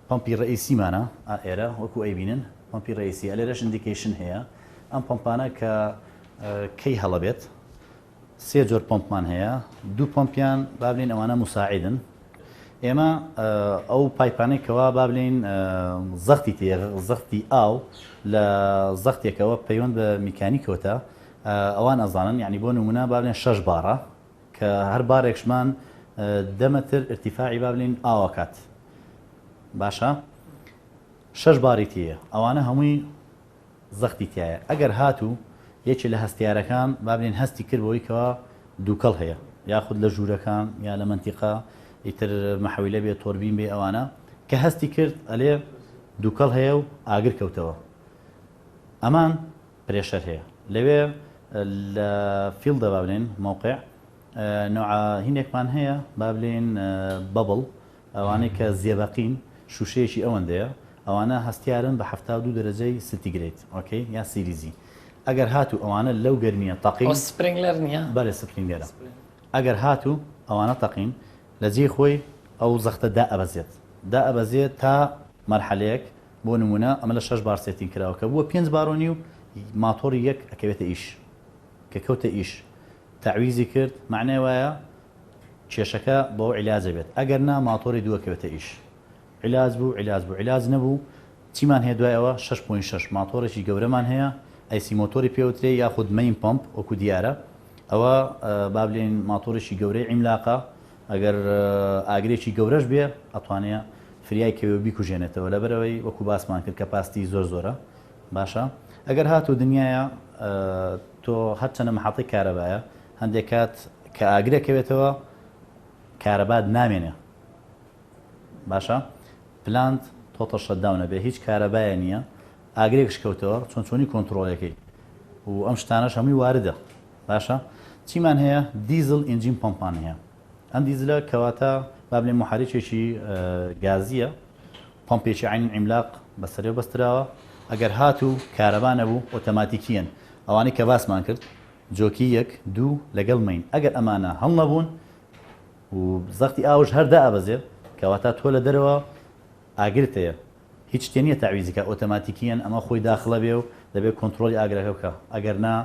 پەمپی ڕئیسیمانە ئێرە وەکو ئەیبینن پەمپی ڕئیسی ئەلێرەش indication هەیە ئەم پەمپانە کە کەی هەڵە بێت سێ جۆر پەمپمان هەیە دوو پەمپیان با بلین ئەوانە مساعدن ئێمە ئەو pipe انەی کەوا با بلین زەختی تێ زەختی ئاو لە زەختێکەوە پەیوەند بە میکانیکەوەتە ئەوان ئەزانن یعنی بۆ نمونە با بلێن شەش بارە کە هەر بارێکشمان دە مەتر ارتفاعی با بلین ئاوەکات باشە شەش باری تێیە ئەوانە هەمووی زەختی تایە ئەگەر هاتوو یەکێ لە هەستیارەکان با بلێن هەستی کرد بەوەی کەوا دووکەڵ هەیە یاخود لە ژوورەکان یا لە مەنتیقە ئیتر مەحەویلە بێ تۆربین بێ ئەوانە کە هەستی کرد ئەلێ دووکەڵ هەیە و ئاگر کەوتەوە ئەمان pressure هەیە لەوێ لە field ە با بلێن مەوقع نوعە هینێکمان هەیە با بلێن bubble ئەوانەی کە زێبەقین شوشەیەکی ئەوەندەیە ئەوانە هەستیارن بە 72 دەرەجەی سنتیگرەید okay یا سیلیزی ئەگەر هاتوو ئەوانە لەو گەرمیە تەقین ئەو sprinkler نییە؟ بەلێ sprinkler ە ئەگەر هاتوو ئەوانە تەقین لە جێی خۆی ئەو زەختە دائەبەزێت دائەبەزێت تا مەرحەلەیەک بۆ نموونە ئەمە لە شەش بار setting کراوە کە بووە پێنج بار و نیو ماتۆڕی یەک ئەکەوێتە ئیش کە کەوتە ئیش تەعویزی کرد مەعنای وایە کێشەکە بەو عیلاجە بێت ئەگەر نا ماتۆری دوو ئەکەوێتە ئیش عیلاج بوو عیلاج بوو عیلاج نەبوو. چیمان هەیە دوای ئەوە؟ شەش point شەش ماتۆڕێکی گەورەمان هەیە AC مۆتۆری پێوترێ یاخود main pump وەکو دیارە ئەوە با بلێین ماتۆڕێکی گەورەی عیملاقە ئەگەر ئاگرێکی گەورەش بێ ئەتوانێ فریای کەوێ و بیکوژێنێتەوە لەبەرئەوەی وەکو باسمان کرد capacity زۆر زۆرە باشە ئەگەر هاتوو دنیایە تۆ هەرچەنە محەتەی کارەبایە هەندێک کات کە ئاگرێک کەوێتەوە کارەبات نامێنێ باشە plant total shutdown ئەبێ هیچ کارەبایە نییە ئاگرێکش کەوتەوە چۆن چۆنی کۆنترۆڵەکەی و ئەم شتانەش هەمووی واردە باشە چیمان هەیە diesel engine pump مان هەیە ئەم دیزلە کەواتە با بلێن محەرکێکی گازیە پەمپێکی عین عیملاق بەسەرێ بەستراوە ئەگەر هاتوو کارەبا نەبوو ئۆتەماتیکیەن ئەوانەی کە باسمان کرد jockey یەک دوو لەگەڵ main ئەگەر ئەمانە هەڵنەبوون و زەختی ئاوش هەر دائەبەزێ کەواتە تۆ لە دەرەوە ئاگرت هەیە هیچ شتێ نیە تەعویزی کا ئۆتەماتیکیەن ئەمە خۆی داخڵە بێ و دەبێ کۆنترۆڵی ئاگرەکە بکا ئەگەر نا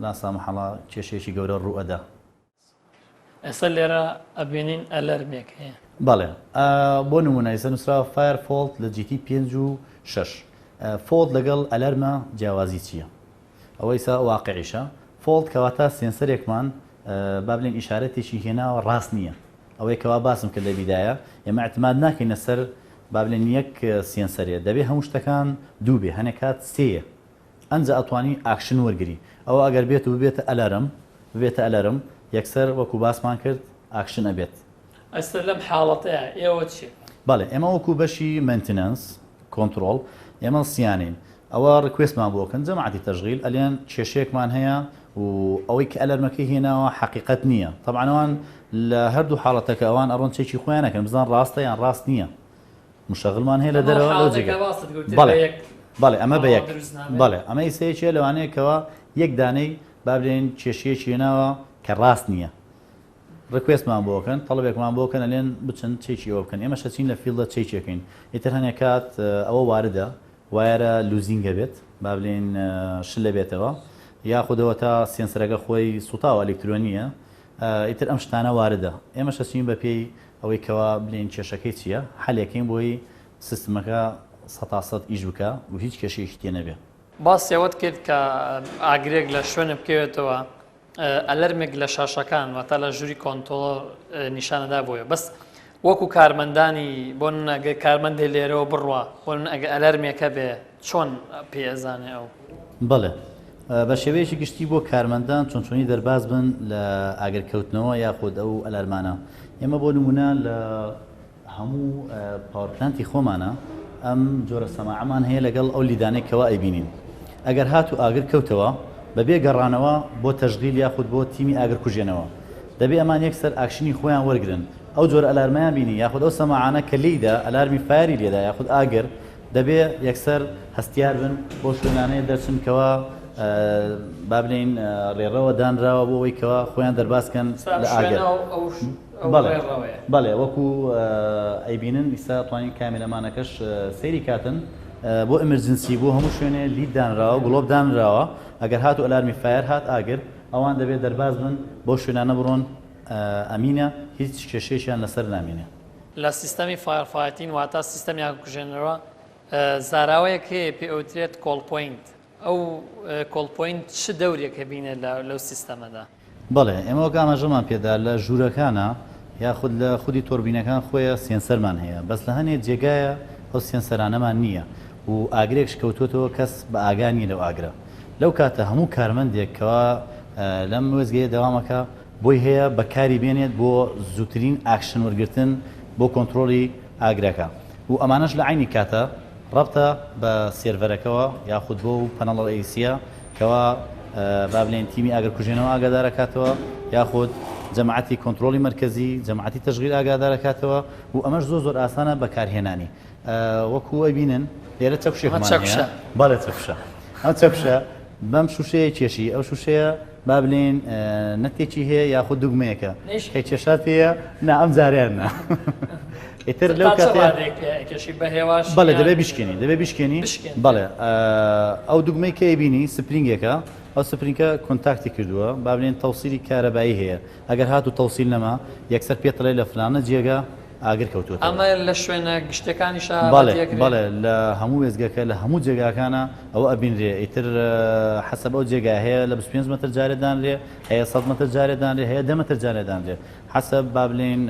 لا سامح اللە کێشەیەکی گەورە ڕوو ئەدا. ئێستا لێرە ئەبینین alarm ێک هەیە. بەڵێ بۆ نمونە ئێستا نوسراوە fire fault لە GT پێنج و شەش fault لەگەڵ alarm ە جیاوازی چییە؟ ئەوە ئیسا واقعیشە fault کەواتە sensor ێکمان با بلێن ئیشارەتێکی هێناوە ڕاست نییە ئەوەی کەوا باسم کرد لە بیدایە ئێمە اعتماد ناکەینە سەر با بلێن یەک sensor ێ دەبێ هەموو شتەکان دوو بێ هەنێ کات سێیە ئەنجا ئەتوانی ئاکشن وەرگری ئەوە ئەگەر بێت و ببێتە alarm ببێتە alarm یەکسەر وەکو باسمان کرد ئاکشن ئەبێت. ئێستا لەم حاڵەتەیا ئێوە چی ئەکەن؟ بەڵێ ئێمە وەکو بەشی maintenance control ئێمە سیانەین ئەوە request مان بۆ ئەکەن جەماعەتی تەشغیل ئەلێن کێشەیەکمان هەیە و ئەوەی کە alarm ەکەی هێناوە حەقیقەت نییە تەبعەن ئەوان لە هەردوو حاڵەتەکە ئەوان ئەڕۆن چێکی خۆیان ئەکەن بزان ڕاستە یان ڕاست نییە مشغلمان هەیە لە دەرەوە لەو جێگە بەڵێ بەڵێ ئەمە بە یەک بەڵێ ئەمە ئیسەیەکیە لەوانەیە کەوا یەک دانەی با بلێن کێشەیەکی هێناوە کە ڕاست نییە request مان بۆ کەن تەڵەبێکمان بۆ کەن ئەلێن بچن چێکی ئەوە بکەن ئێمەش ئەچین لە field ە چێکێکین ئیتر هەنێ کات ئەوە واردە wire ە losing ە بێت با بلێن شلە بێتەوە یاخود ئەوە تا sensor ەکە خۆی سوتاوە ئەلیکترۆنیە ئیتر ئەم شتانە واردە ئێمەش ئەچین بە پێی ئەوەی کەوا بلێن کێشەکەی چییە حەلێکەین بۆی سیستمەکە سەتا سەد ئیش بکا و هیچ کێشەیەکی تێ نەبێ. باسی ئەوەت کرد کە ئاگرێک لە شوێنە بکەوێتەوە alarm ێک لە شاشەکان واتە لە ژووری کۆنتۆڵ نیشانەدا بۆیە بەس وەکو کارمەندانی بۆ نەگە کارمەندێ لێرەوە بڕوا بۆ ئەگە alarm ێکە بێ چۆن پێ ئەزانێ ئەو؟ بەڵێ بە شێوەیەکی گشتی بۆ کارمەندان چۆن چۆنی دەرباز بن لە ئاگرکەوتنەوە یاخود ئەو alarm انە ئێمە بۆ نمونە لە هەموو power plant ی خۆمانە ئەم جۆرە سەماعەمان هەیە لەگەڵ ئەو LED انەی کەوا ئەیبینین ئەگەر هاتوو ئاگر کەوتەوە بەبێ گەڕانەوە بۆ تەشغیل یاخود بۆ تیمی ئاگر کوژێنەوە دەبێ ئەمان یەکسەر ئاکشنی خۆیان وەرگرن ئەو جۆرە alarm ەیان بینی یاخود ئەو سەماعانە کە لێیدا alarm ی fire ی لێدا یاخود ئاگر دەبێ یەکسەر هەستیار بن بۆ شوێنانەیە دەرچن کەوا با بلێین ڕێڕەوە دانراوە بۆ ئەوەی کەوا خۆیان دەرباز کەن لە ئاگر. بەڵێ بەڵێ وەکو ئەیبینن ئیستا توانین camera man ەکەش سەیری کاتن بۆ emergency بۆ هەموو شوێنێ LED دانراوە گڵۆپ دانراوە ئەگەر هاتو alarm ی fire هات ئاگر ئەوان دەبێت دەرباز بن بۆ شوێنانە بڕۆن ئەمینە هیچ کێشەیەکیان لەسەر نامێنێ. لە سیستەمی fire fighting واتە سیستەمی ئاگرکوژێنەرەوە زاراوەیەک هەیە پێ ئەوترێت call point ئەو call point چ دەورێک هەبینێت لەو سیستەمەدا؟ بەڵێ، ئێمە وەک ئاماژەمان پێدا لە ژوورەکانا یاخود لە خودی تۆربینەکان خۆیە sensor مان هەیە بەس لە هەنێ جێگایە ئەو sensor انەمان نییە و ئاگرێکش کەوتۆتەوە کەس بە ئاگا نییە لەو ئاگرە لەو کاتە هەموو کارمەندێک کەوا لەم وێستگەیە دەوامەکا بۆی هەیە بەکاری بێنێت بۆ زووترین ئاکشن وەرگرتن بۆ کۆنترۆڵی ئاگرەکە و ئەمانەش لە عەینی کاتە ڕەبتە بە server ەکەوە یاخود بەو panel ە AC یە کەوا با بلێن تیمی ئاگرکوژێنەوە ئاگادارەکاتەوە یاخود جەماعەتی کۆنترۆڵی مەرکەزی جەماعەتی تەشغیل ئاگادارەکاتەوە و ئەمەش زۆر زۆر ئاسانە بەکارهێنانی وەکو ئەبینن لێرە چەکوشێکمان هەیە بەڵێ چەکوشە ئەم چەکوشە بەم شوشەیە کێشی ئەو شوشەیە با بلێن نەتێکی هەیە یاخود دوگمەیەکە کە کێشا پێیە نا ئەم جاریان نا ئیتر لەو کێشی بە هێواش بەڵێ دەبێ بشکێنی دەبێ بشکێنی بەڵێ ئەو دوگمەی کە بینی spring ێکە ئەو spring ە contact ی کردووە با بلێن تەوسیلی کارەبایی هەیە ئەگەر هاتو تەوسیل نەما یەکسەر پێتڵێ لە فلانە جێگا. ئاگر کەوتووەتەوە. ئەمە لە شوێنە گشتیەکانیشا بەڵێ بەدی ئەکرێ؟ بەڵێ لە هەموو وێستگەکە لە هەموو جێگاکانا ئەوە ئەبینرێ ئیتر حەسەب ئەو جێگا هەیە لە 25 مەتر جارێ دانرێ هەیە 100 مەتر جارێ دانرێ هەیە 10 مەتر جارێ دانرێ حەسەب با بلێین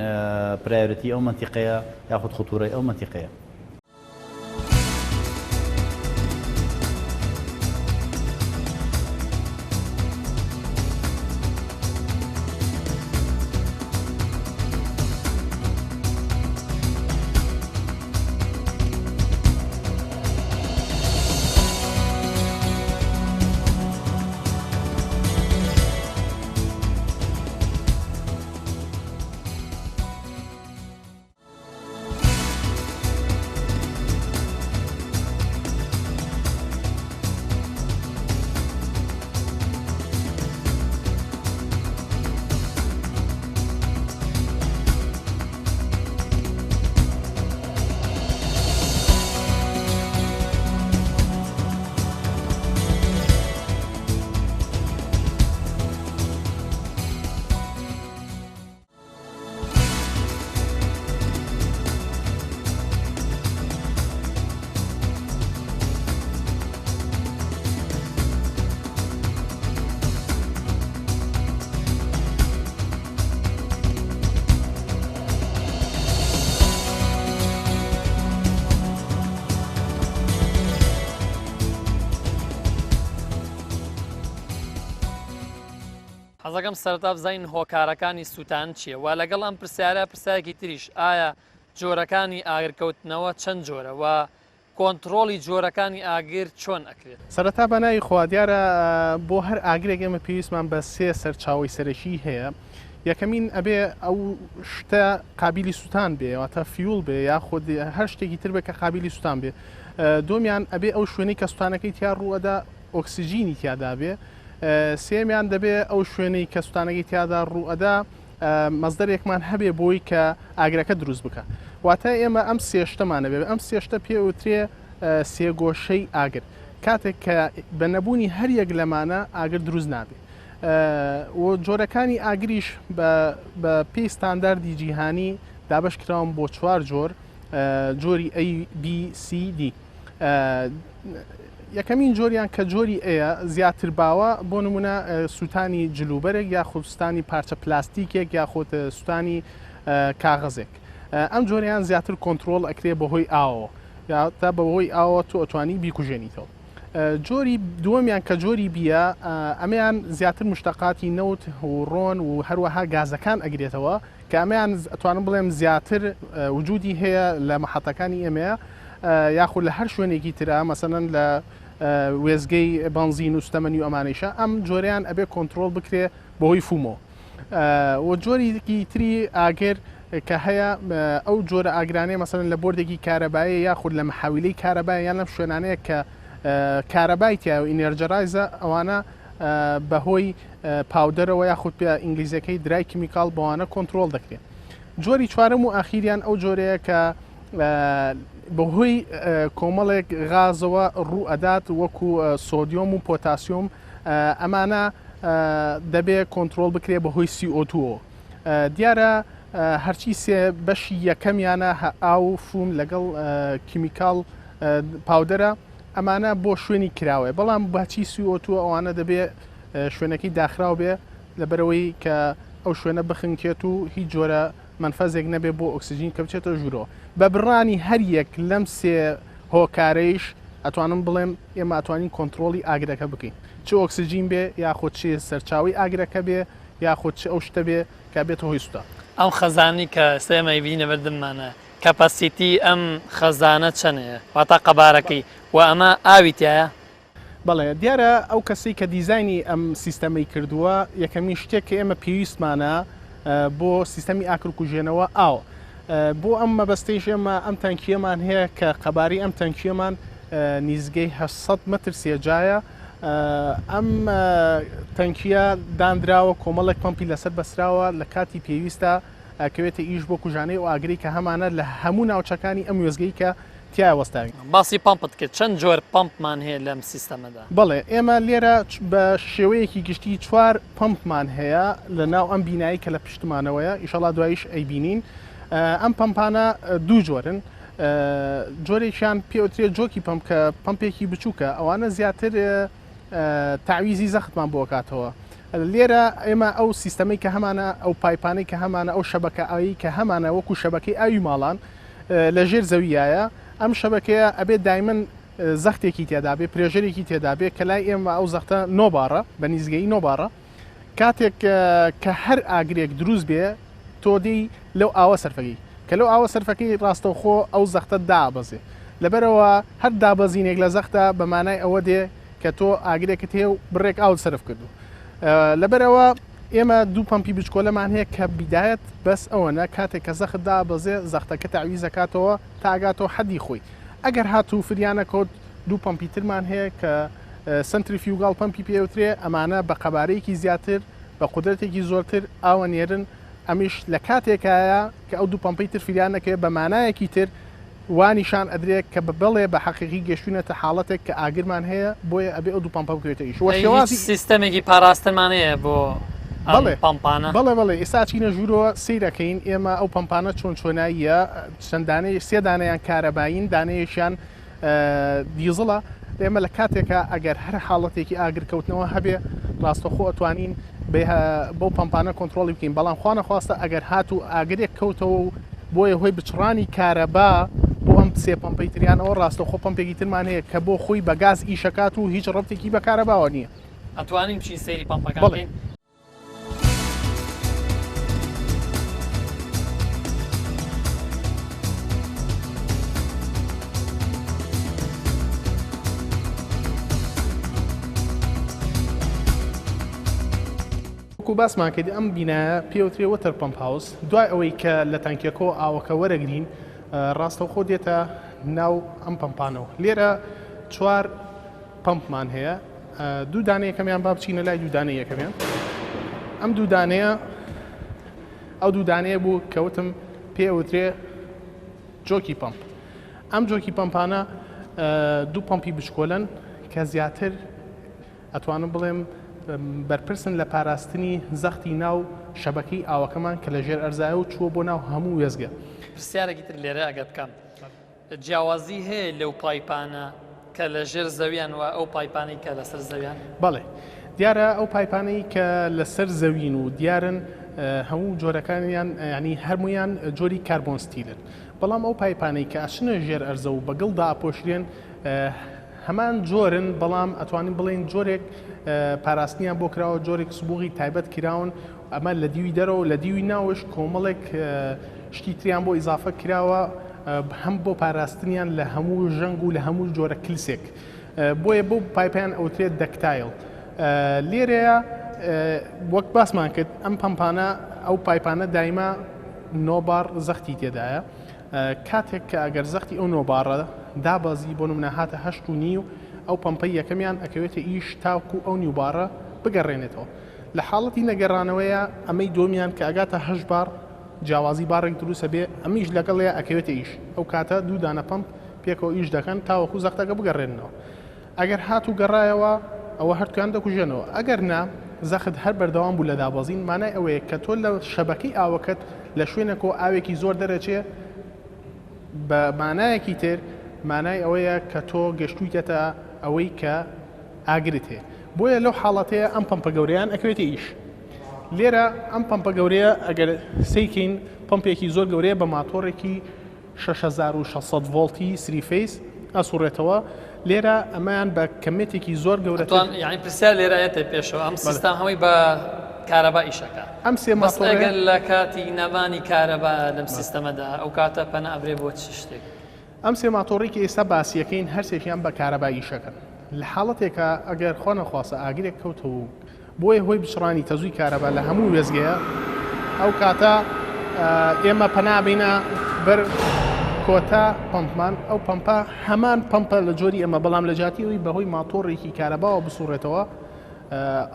priority ئەو مەنتیقەیە یاخود خطورەی ئەو مەنتیقەیە. حەزەکەم سەرەتا بزانین هۆکارەکانی سووتان چییە و لەگەڵ ئەم پرسیارە پرسیارێکی تریش ئایا جۆرەکانی ئاگرکەوتنەوە چەند جۆرە و کۆنتڕۆڵی جۆرەکانی ئاگر چۆن ئەکرێت؟ سەرەتا بە ناوی خوا، دیارە بۆ هەر ئاگرێک ئێمە پێویستمان بە سێ سەرچاوەی سەرەکی هەیە، یەکەمین ئەبێ ئەو شتە قابیلی سوتان بێ واتە fuel بێ یاخود هەر شتێکی تر بێ کە قابیلی سوتان بێ، دووەمیان ئەبێ ئەو شوێنەی کە سوتانەکەی تیا ڕووئەدا ئۆکسجینی تیادا بێ، سێیەمیان دەبێ ئەو شوێنەی کە سوتانەکەی تیادا ڕووئەدا مەسدەرێکمان هەبێ بۆی کە ئاگرەکە دروست بکا. واتە ئێمە ئەم سێ شتەمان هەبێ، ئەم سێ شتە پێ ئەوترێ سێگۆشەی ئاگر. کاتێک کە بە نەبوونی هەر یەک لەمانە ئاگر دروست نابێ. و جۆرەکانی ئاگریش بە بە پێی ستانداردی جیهانی دابەش کراون بۆ چوار جۆر، جۆری A، B، C، D. یەکەمین جۆریان کە جۆری A یە زیاتر باوە، بۆ نمونە سووتانی جلوبەرێک یاخود سوتانی پارچە پلاستیکێک یاخود سوتانی کاغەزێک. ئەم جۆریان زیاتر کۆنترۆڵ ئەکرێ بەهۆی ئاوەوە، تا بەهۆی ئاوە تۆ ئەتوانی بیکوژێنیتەوە. جۆری دووەمیان کە جۆری B یە، ئەمەیان زیاتر مشتەقاتی نەوت و ڕۆن و هەروەها گازەکان ئەگرێتەوە، کە ئەمەیان ئەتوانم بڵێم زیاتر وجودی هەیە لە مەحەتەکانی ئێمەیە یاخود لە هەر شوێنێکی ترە مەسەلەن لە وێزگەی بەنزین و سوتەمەنی و ئەمانەیشە ئەم جۆریان ئەبێ کۆنتترۆل بکرێ بەهۆی foam ەوە و جۆریکی تری ئاگر کە هەیە ئەو جۆرە ئاگرانەیە مەسەلەن لە بۆردێکی کارەبایی یاخود لە محاویلەی کارەبای یان لەم شوێنانەیە کە کارەبای تیا و energizer ە ئەوانە بەهۆی powder ەوە یاخود پێ ئینگلیزیەکەی dry chemical بەوانە کۆنترۆڵ دەکرێت. جۆری چوارەم و ئاخیریان ئەو جۆرەیە کە بەهۆی کۆمەڵێک غازەوە ڕوو ئەدات وەکو سۆدیۆم و پۆتاسیۆم ئەمانە دەبێ کۆنترۆڵ بکرێ بەهۆی CO2 ەوە. دیارە هەرچی سێ بەشی یەکەمیانە ئاو و foam لەگەڵ chemical powder ە ئەمانە بۆ شوێنی کراوەیە بەڵام بەچی CO2 ئەوانە دەبێ شوێنەکەی داخراو بێ لەبەرئەوەی کە ئەو شوێنە بخنکێت و هیچ جۆرە مەنفەزێک نەبێ بۆ ئۆکسجین کە بچێتە ژوورەوە. بە بڕانی هەر یەک لەم سێ هۆکارەیش ئەتوانم بڵێم ئێمە ئەتوانین کۆنتڕۆڵی ئاگرەکە بکەین چ ئۆکسجین بێ یاخود چ سەرچاوەی ئاگرەکە بێ یاخود چ ئەو شتە بێ کە بێتە هۆی سوتان. ئەم خەزانەی کە ئێستا ئێمە ئەیبینین لەبەردەممانە capacity ئەم خەزانە چەنەیە واتا قەبارەکەی وە ئەمە ئاوی تیایە؟ بەڵێ دیارە ئەو کەسەی کە دیزاینی ئەم سیستەمەی کردووە یەکەمین شتێک کە ئێمە پێویستمانە بۆ سیستەمی ئاکرکوژێنەوە ئاوە بۆ ئەم مەبەستەیش ئێمە ئەم تەنکیەمان هەیە کە قەبارەی ئەم تەنکیەمان نیزگەی 800 مەتر سێجایە ئەم تەنکیە دانراوە کۆمەڵێک پەمپی لەسەر بەسراوە لە کاتی پێویستە ئەکەوێتە ئیش بۆ کوژانەی ئەو ئاگرەی کە هەمانە لە هەموو ناوچەکانی ئەم وێستگەی کە تیایا وەستاوین. باسی پەمپت کرد، چەند جۆر پەمپمان هەیە لەم سیستەمەدا؟ بەڵێ، ئێمە لێرە بە شێوەیەکی گشتی چوار پەمپمان هەیە لە ناو ئەم بینایەی کە لە پشتمانەوەیە، ئیشەڵا دواییش ئەیبینین. ئەم پەمپانە دوو جۆرن جۆرێکیان پێوترێت jockey pump کە پەمپێکی بچووکە ئەوانە زیاتر تەعویزی زەختمان بۆ کاتەوە لێرە ئێمە ئەو سیستەمەی کە هەمانە ئەو pipe انەی کە هەمانە ئەو شەبەکە ئاوی کە هەمانە وەکو شەبەکەی ئاوی ماڵان لە ژێر زەویایە ئەم شەبەکەیە ئەبێت دایمەن زەختێکی تێدا بێ pressure ێکی تێدا بێ کە لای ئێمە ئەو زەختە نۆ باڕە بە نیزگەی نۆ باڕە کاتێک کە هەر ئاگرێک دروست بێ تۆ دێی لەو ئاوە سەرفەکەی کە لەو ئاوە سەرفەکەی ڕاستەوخۆ ئەو زەختە دابەزێ لەبەرئەوە هەر دابەزینێک لە زەختە بە مانای ئەوە دێ کە تۆ ئاگرێکت هەیە و بڕێک ئاوت سەرف کردو لەبەرئەوە ئێمە دوو پەمپی بچکۆلەمان هەیە کە بیدایەت بەس ئەوەنە کاتێک کە زەخت دابەزێ زەختەکە تەعویزەکاتەوە تا ئەگاتەوە حەدی خۆی ئەگەر هاتوو فریا نەکەوت دوو پەمپی ترمان هەیە کە centrifugal pump ی پێوترێ ئەمانە بە قەبارەیەکی زیاتر بە قودرەتێکی زۆرتر ئاوە نێرن ئەمیش لە کاتێکایە کە ئەو دوو پەمپەی تر فریا نەکەوێت بە مانایەکی تر وا نیشان ئەدرێ کە بە بەڵێ بە حەقیقی گەشتوینەتە حاڵەتێک کە ئاگرمان هەیە بۆیە ئەبێ ئەو دوو پەمپە بکەوێتە ئیش وە ئەی هیچ شێوازی سیستەمێکی پاراستنمان هەیە بۆ ئەم بەڵێ پەمپانە؟ بەڵێ بەڵێ ئێستا ئەچینە ژوورەوە سەیر ئەکەین ئێمە ئەو پەمپانە چۆن چۆناییە چەند دانەیە سێ دانەیان کارەبایین دانەیەکیان دیزڵە، ئێمە لە کاتێکا ئەگەر هەر حاڵەتێکی ئاگرکەوتنەوە هەبێ ڕاستەوخۆ ئەتوانین بەو پەمپانە کۆنترۆڵی بکەین، بەڵام خوانەخواستە ئەگەر هاتوو ئاگرێک کەوتەوە و بۆیە هۆی بچڕانی کارەبا بۆ ئەم سێ پەمپەی تریان ئەوە ڕاستەوخۆ پەمپێکی ترمان هەیە کە بۆ خۆی بە گاز ئیشەکات و هیچ ڕەبتێکی بە کارەباوە نییە. ئەتوانین بچین سەیری پەمپەکان بەڵێ. بکەین؟ وەکو باسمان کرد ئەم بینایە پێوترێ water pump house دوای ئەوەی کە لە تانکیەکەوە ئاوەکە وەرەگرین ڕاستەوخۆ دێتە ناو ئەم پەمپانەوە لێرە چوار پەمپمان هەیە دوو دانە یەکەمیان با بچینە لای دوو دانە یەکەمیان ئەم دوو دانەیە ئەو دوو دانەیە بوو کەوتم پێ ئەوترێ jockey pump ئەم jockey pump انە دوو پەمپی بچکۆلن کە زیاتر ئەتوانم بڵێم بەرپرسن لە پاراستنی زەختی ناو شەبەکەی ئاوەکەمان کە لە ژێر ئەرزایە و چووە بۆ ناو هەموو وێزگە. پرسیارێکی تر لێرە ئەگەر بکەم جیاوازی هەیە لەو pipe انە کە لە ژێر زەویان و ئەو pipe انەی کە لەسەر زەویان؟ بەڵێ دیارە ئەو pipe انەی کە لەسەر زەوین و دیارن هەموو جۆرەکانیان ینی هەرمویان جۆری carbon steel ن بەڵام ئەو pipe انەی کە ئەچنە ژێر ئەرزە و بە گڵدا ئەپۆشرێن هەمان جۆرن بەڵام ئەتوانین بڵێین جۆرێک پاراستنیان بۆ کراوە جۆرێک سبوغی تایبەت کراون ئەمە لە دیوی دەرەوە لە دیوی ناوش کۆمەڵێک شتی تریان بۆ ئیزافە کراوە هەم بۆ پاراستنیان لە هەموو ژەنگ و لە هەموو جۆرە کلسێک بۆیە بۆ pipe یان ئەوترێت ductile لێرەیە وەک باسمان کرد ئەم پەمپانە ئەو pipe انە دایمە نۆ بار زەختی تێدایە کاتێک کە ئەگەر زەختی ئەو نۆ باڕە دابەزی بۆ نمونە هاتە هەشت و نیو ئەو پەمپەی یەکەمیان ئەکەوێتە ئیش تاوکو ئەو نیو باڕە بگەڕێنێتەوە لە حاڵەتی نەگەڕانەوەیە ئەمەی دووەمیان کە ئەگاتە هەشت باڕ جیاوازی باڕێک دروست ئەبێ ئەمیش لەگەڵیا ئەکەوێتە ئیش ئەو کاتە دوو دانە پەمپ پێکەوە ئیش دەکەن تاوەکو زەختەکە بگەڕێننەوە ئەگەر هاتوو گەڕایەوە ئەوە هەردووکیان دەکوژێنەوە ئەگەر نا زەخت هەر بەردەوام بوو لە دابەزین مانای ئەوەیە کە تۆ لە شەبەکەی ئاوەکەت لە شوێنێکەوە ئاوێکی زۆر دەرەچێ بە مانایەکی تر مانای ئەوەیە کە تۆ گەشتوویتەتە ئەوەی کە ئاگرت هەیە بۆیە لەو حاڵەتەیە ئەم پەمپە گەورەیان ئەکەوێتە ئیش لێرە ئەم پەمپە گەورەیە ئەگەر سەیکەین پەمپێکی زۆر گەورەیە بە ماتۆڕێکی 6600 ڤۆڵتی three phase ئەسوڕێتەوە لێرە ئەمەیان بە کەمێتێکی زۆر گەورەتر یعنی پرسیار لێرە یەتە پێشەوە ئەم سیستەم هەمووی بە کارەبا ئیشەکە ئەم سێ بەس ئەگەر لە کاتی نەمانی کارەبا لەم سیستەمەدا ئەو کاتە پەنا ئەبرێ بۆ چ شتێک؟ ئەم سێ ماتۆڕەی کە ئێستا باسیەکەین هەرسێکیان بە کارەبا ئیشەکەن لە حاڵەتێکا ئەگەر خوا نەخواستە ئاگرێک کەوتەوە و بۆیە هۆی بچڕانی تەزووی کارەبا لە هەموو وێستگەیە ئەو کاتە ئێمە پەنا بینە بەر کۆتا پەمپمان ئەو پەمپە هەمان پەمپە لە جۆری ئەمە بەڵام لە جیاتی ئەوی بەهۆی ماتۆڕێکی کارەباوە بسوڕێتەوە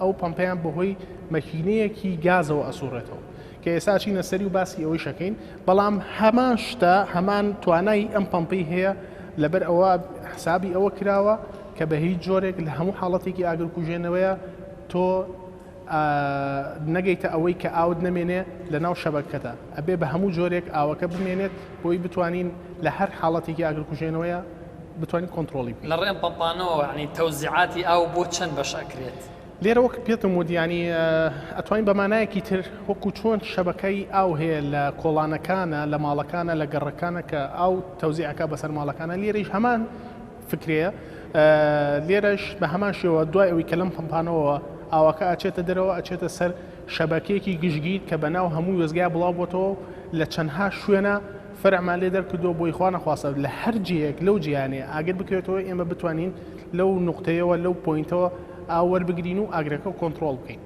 ئەو پەمپیان بەهۆی مەکینەیەکی گازەوە ئەسوڕێتەوە کە ئێستا ئەچینە سەری و باسی ئەوەیش ئەکەین بەڵام هەمان شتە هەمان توانای ئەم پەمپەی هەیە لەبەر ئەوە حسابی ئەوە کراوە کە بە هیچ جۆرێک لە هەموو حاڵەتێکی ئاگرکوژێنەوەیە تۆ. نەگەیتە ئەوەی کە ئاوت نەمێنێ لە ناو شەبەکەتا ئەبێ بە هەموو جۆرێک ئاوەکە بمێنێت بۆی بتوانین لە هەر حاڵەتێکی ئاگرکوژێنەوەیە بتوانین کۆنتڕۆڵی بکەین. لە ڕێ ئەم پەمپانەوە یانی تەوزیعاتی ئاو بۆ چەند بەش ئەکرێت؟ لێرە وەک پێتم وت یانی ئەتوانین بە مانایەکی تر وەکو چۆن شەبەکەی ئاو هەیە لە کۆڵانەکانە لە ماڵەکانە لە گەڕەکانە کە ئاو تەوزیع ئەکا بەسەر ماڵەکانە لێرەیش هەمان فکرەیە لێرەش بە هەمان شێوە دوای ئەوەی کە لەم پەمپانەوە ئاوەکە ئەچێتە دەرەوە ئەچێتە سەر شەبەکەیەکی گشتگیر کە بەناو هەموو وێستگەیا بڵاو بۆتەوە و لە چەندها شوێنە فەرعمان لێ دەرکردووە بۆی خوا نەخواستە لە هەر جێیەک لەو جێیانەیە ئاگر بکەوێتەوە ئێمە بتوانین لەو نوقتەیەوە لەو point ەوە ئاو وەربگرین و ئاگرەکە کۆنتڕۆڵ بکەین.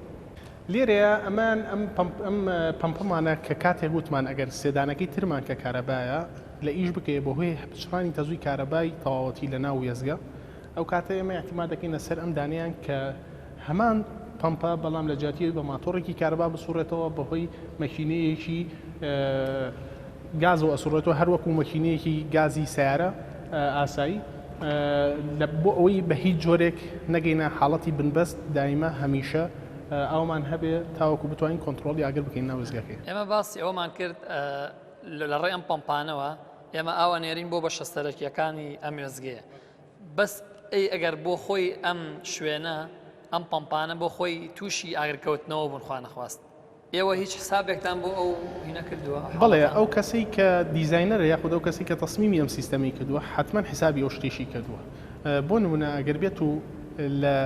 لێرەیە ئەمان ئەم پەمپ ئەم پەمپەمانە کە کاتێک وتمان ئەگەر سێدانەکەی ترمان کە کارەبایە لە ئیش بکەوێ بەهۆی پچڕانی تەزووی کارەبای تەواوەتی لە ناو وێستگە ئەو کاتە ئێمە ئیعتیماد دەکەین لەسەر ئەم دانەیان کە هەمان پەمپە بەڵام لە جیاتی ئەوی بە ماتۆڕێکی کارەبا بسوڕێتەوە بەهۆی مەکینەیەکی گازەوە ئەسوڕێتەوە هەر وەکو مەکینەیەکی گازی سیارە ئاسایی لە بۆ ئەوەی بە هیچ جۆرێک نەگەینە حاڵەتی بنبەست دایمە هەمیشە ئاومان هەبێ تاوەکو بتوانین کۆنتڕۆڵی ئاگر بکەین ناو وێستگەکەی. ئێمە باسی ئەوەمان کرد لە ڕێی ئەم پەمپانەوە ئێمە ئاو ئەنێرین بۆ بەشە سەرەکییەکانی ئەم وێستگەیە بەس ئەی ئەگەر بۆ خۆی ئەم شوێنە ئەم پەمپانە بۆ خۆی تووشی ئاگرکەوتنەوە بوون خوا نەخواست ئێوە هیچ حسابێکتان بۆ ئەو هینە کردووە؟ بەڵێ ئەو کەسەی کە دیزاینەرە یاخود ئەو کەسەی کە تەسمیمی ئەم سیستەمەی کردووە حەتمەن حسابی ئەو شتەیشی کردووە بۆ نمونە ئەگەر بێت و لە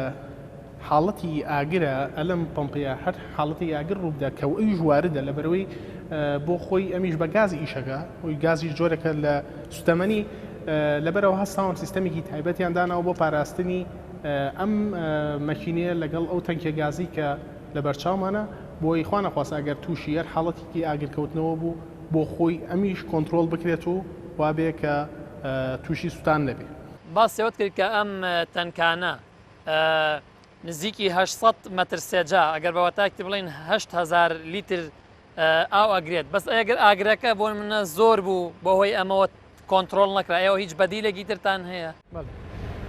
حاڵەتی ئاگرە ئەلم پەمپەیە هەر حاڵەتی ئاگر ڕووبدا کە ئەویش واردە لەبەرەوەی بۆ خۆی ئەمیش بە گاز ئیشەکە ئەوی گازیش جۆرەکە لە سوتەمەنی لەبەرەوە هەستاون سیستەمێکی تایبەتیان داناوە بۆ پاراستنی ئەم مەکینەیە لەگەڵ ئەو تەنکیە گازی کە لەبەرچاومانە بۆی خوا نەخواستە ئەگەر تووشی هەر حاڵەتێکی ئاگرکەوتنەوە بوو بۆ خۆی ئەمیش کۆنترۆڵ بکرێت و وابێ کە تووشی سوتان نەبێ. باسی ئەوەت کرد کە ئەم تەنکانە نزیکی 800 مەتر سێجا ئەگەر بە واتایەکی تر بڵێین 8000 لیتر ئاو ئەگرێت بەس ئەگەر ئاگرەکە بۆ منە زۆر بوو بەهۆی ئەمەوە کۆنترۆڵ نەکرا ئێوە هیچ بەدیلێکی ترتان هەیە؟ بەڵێ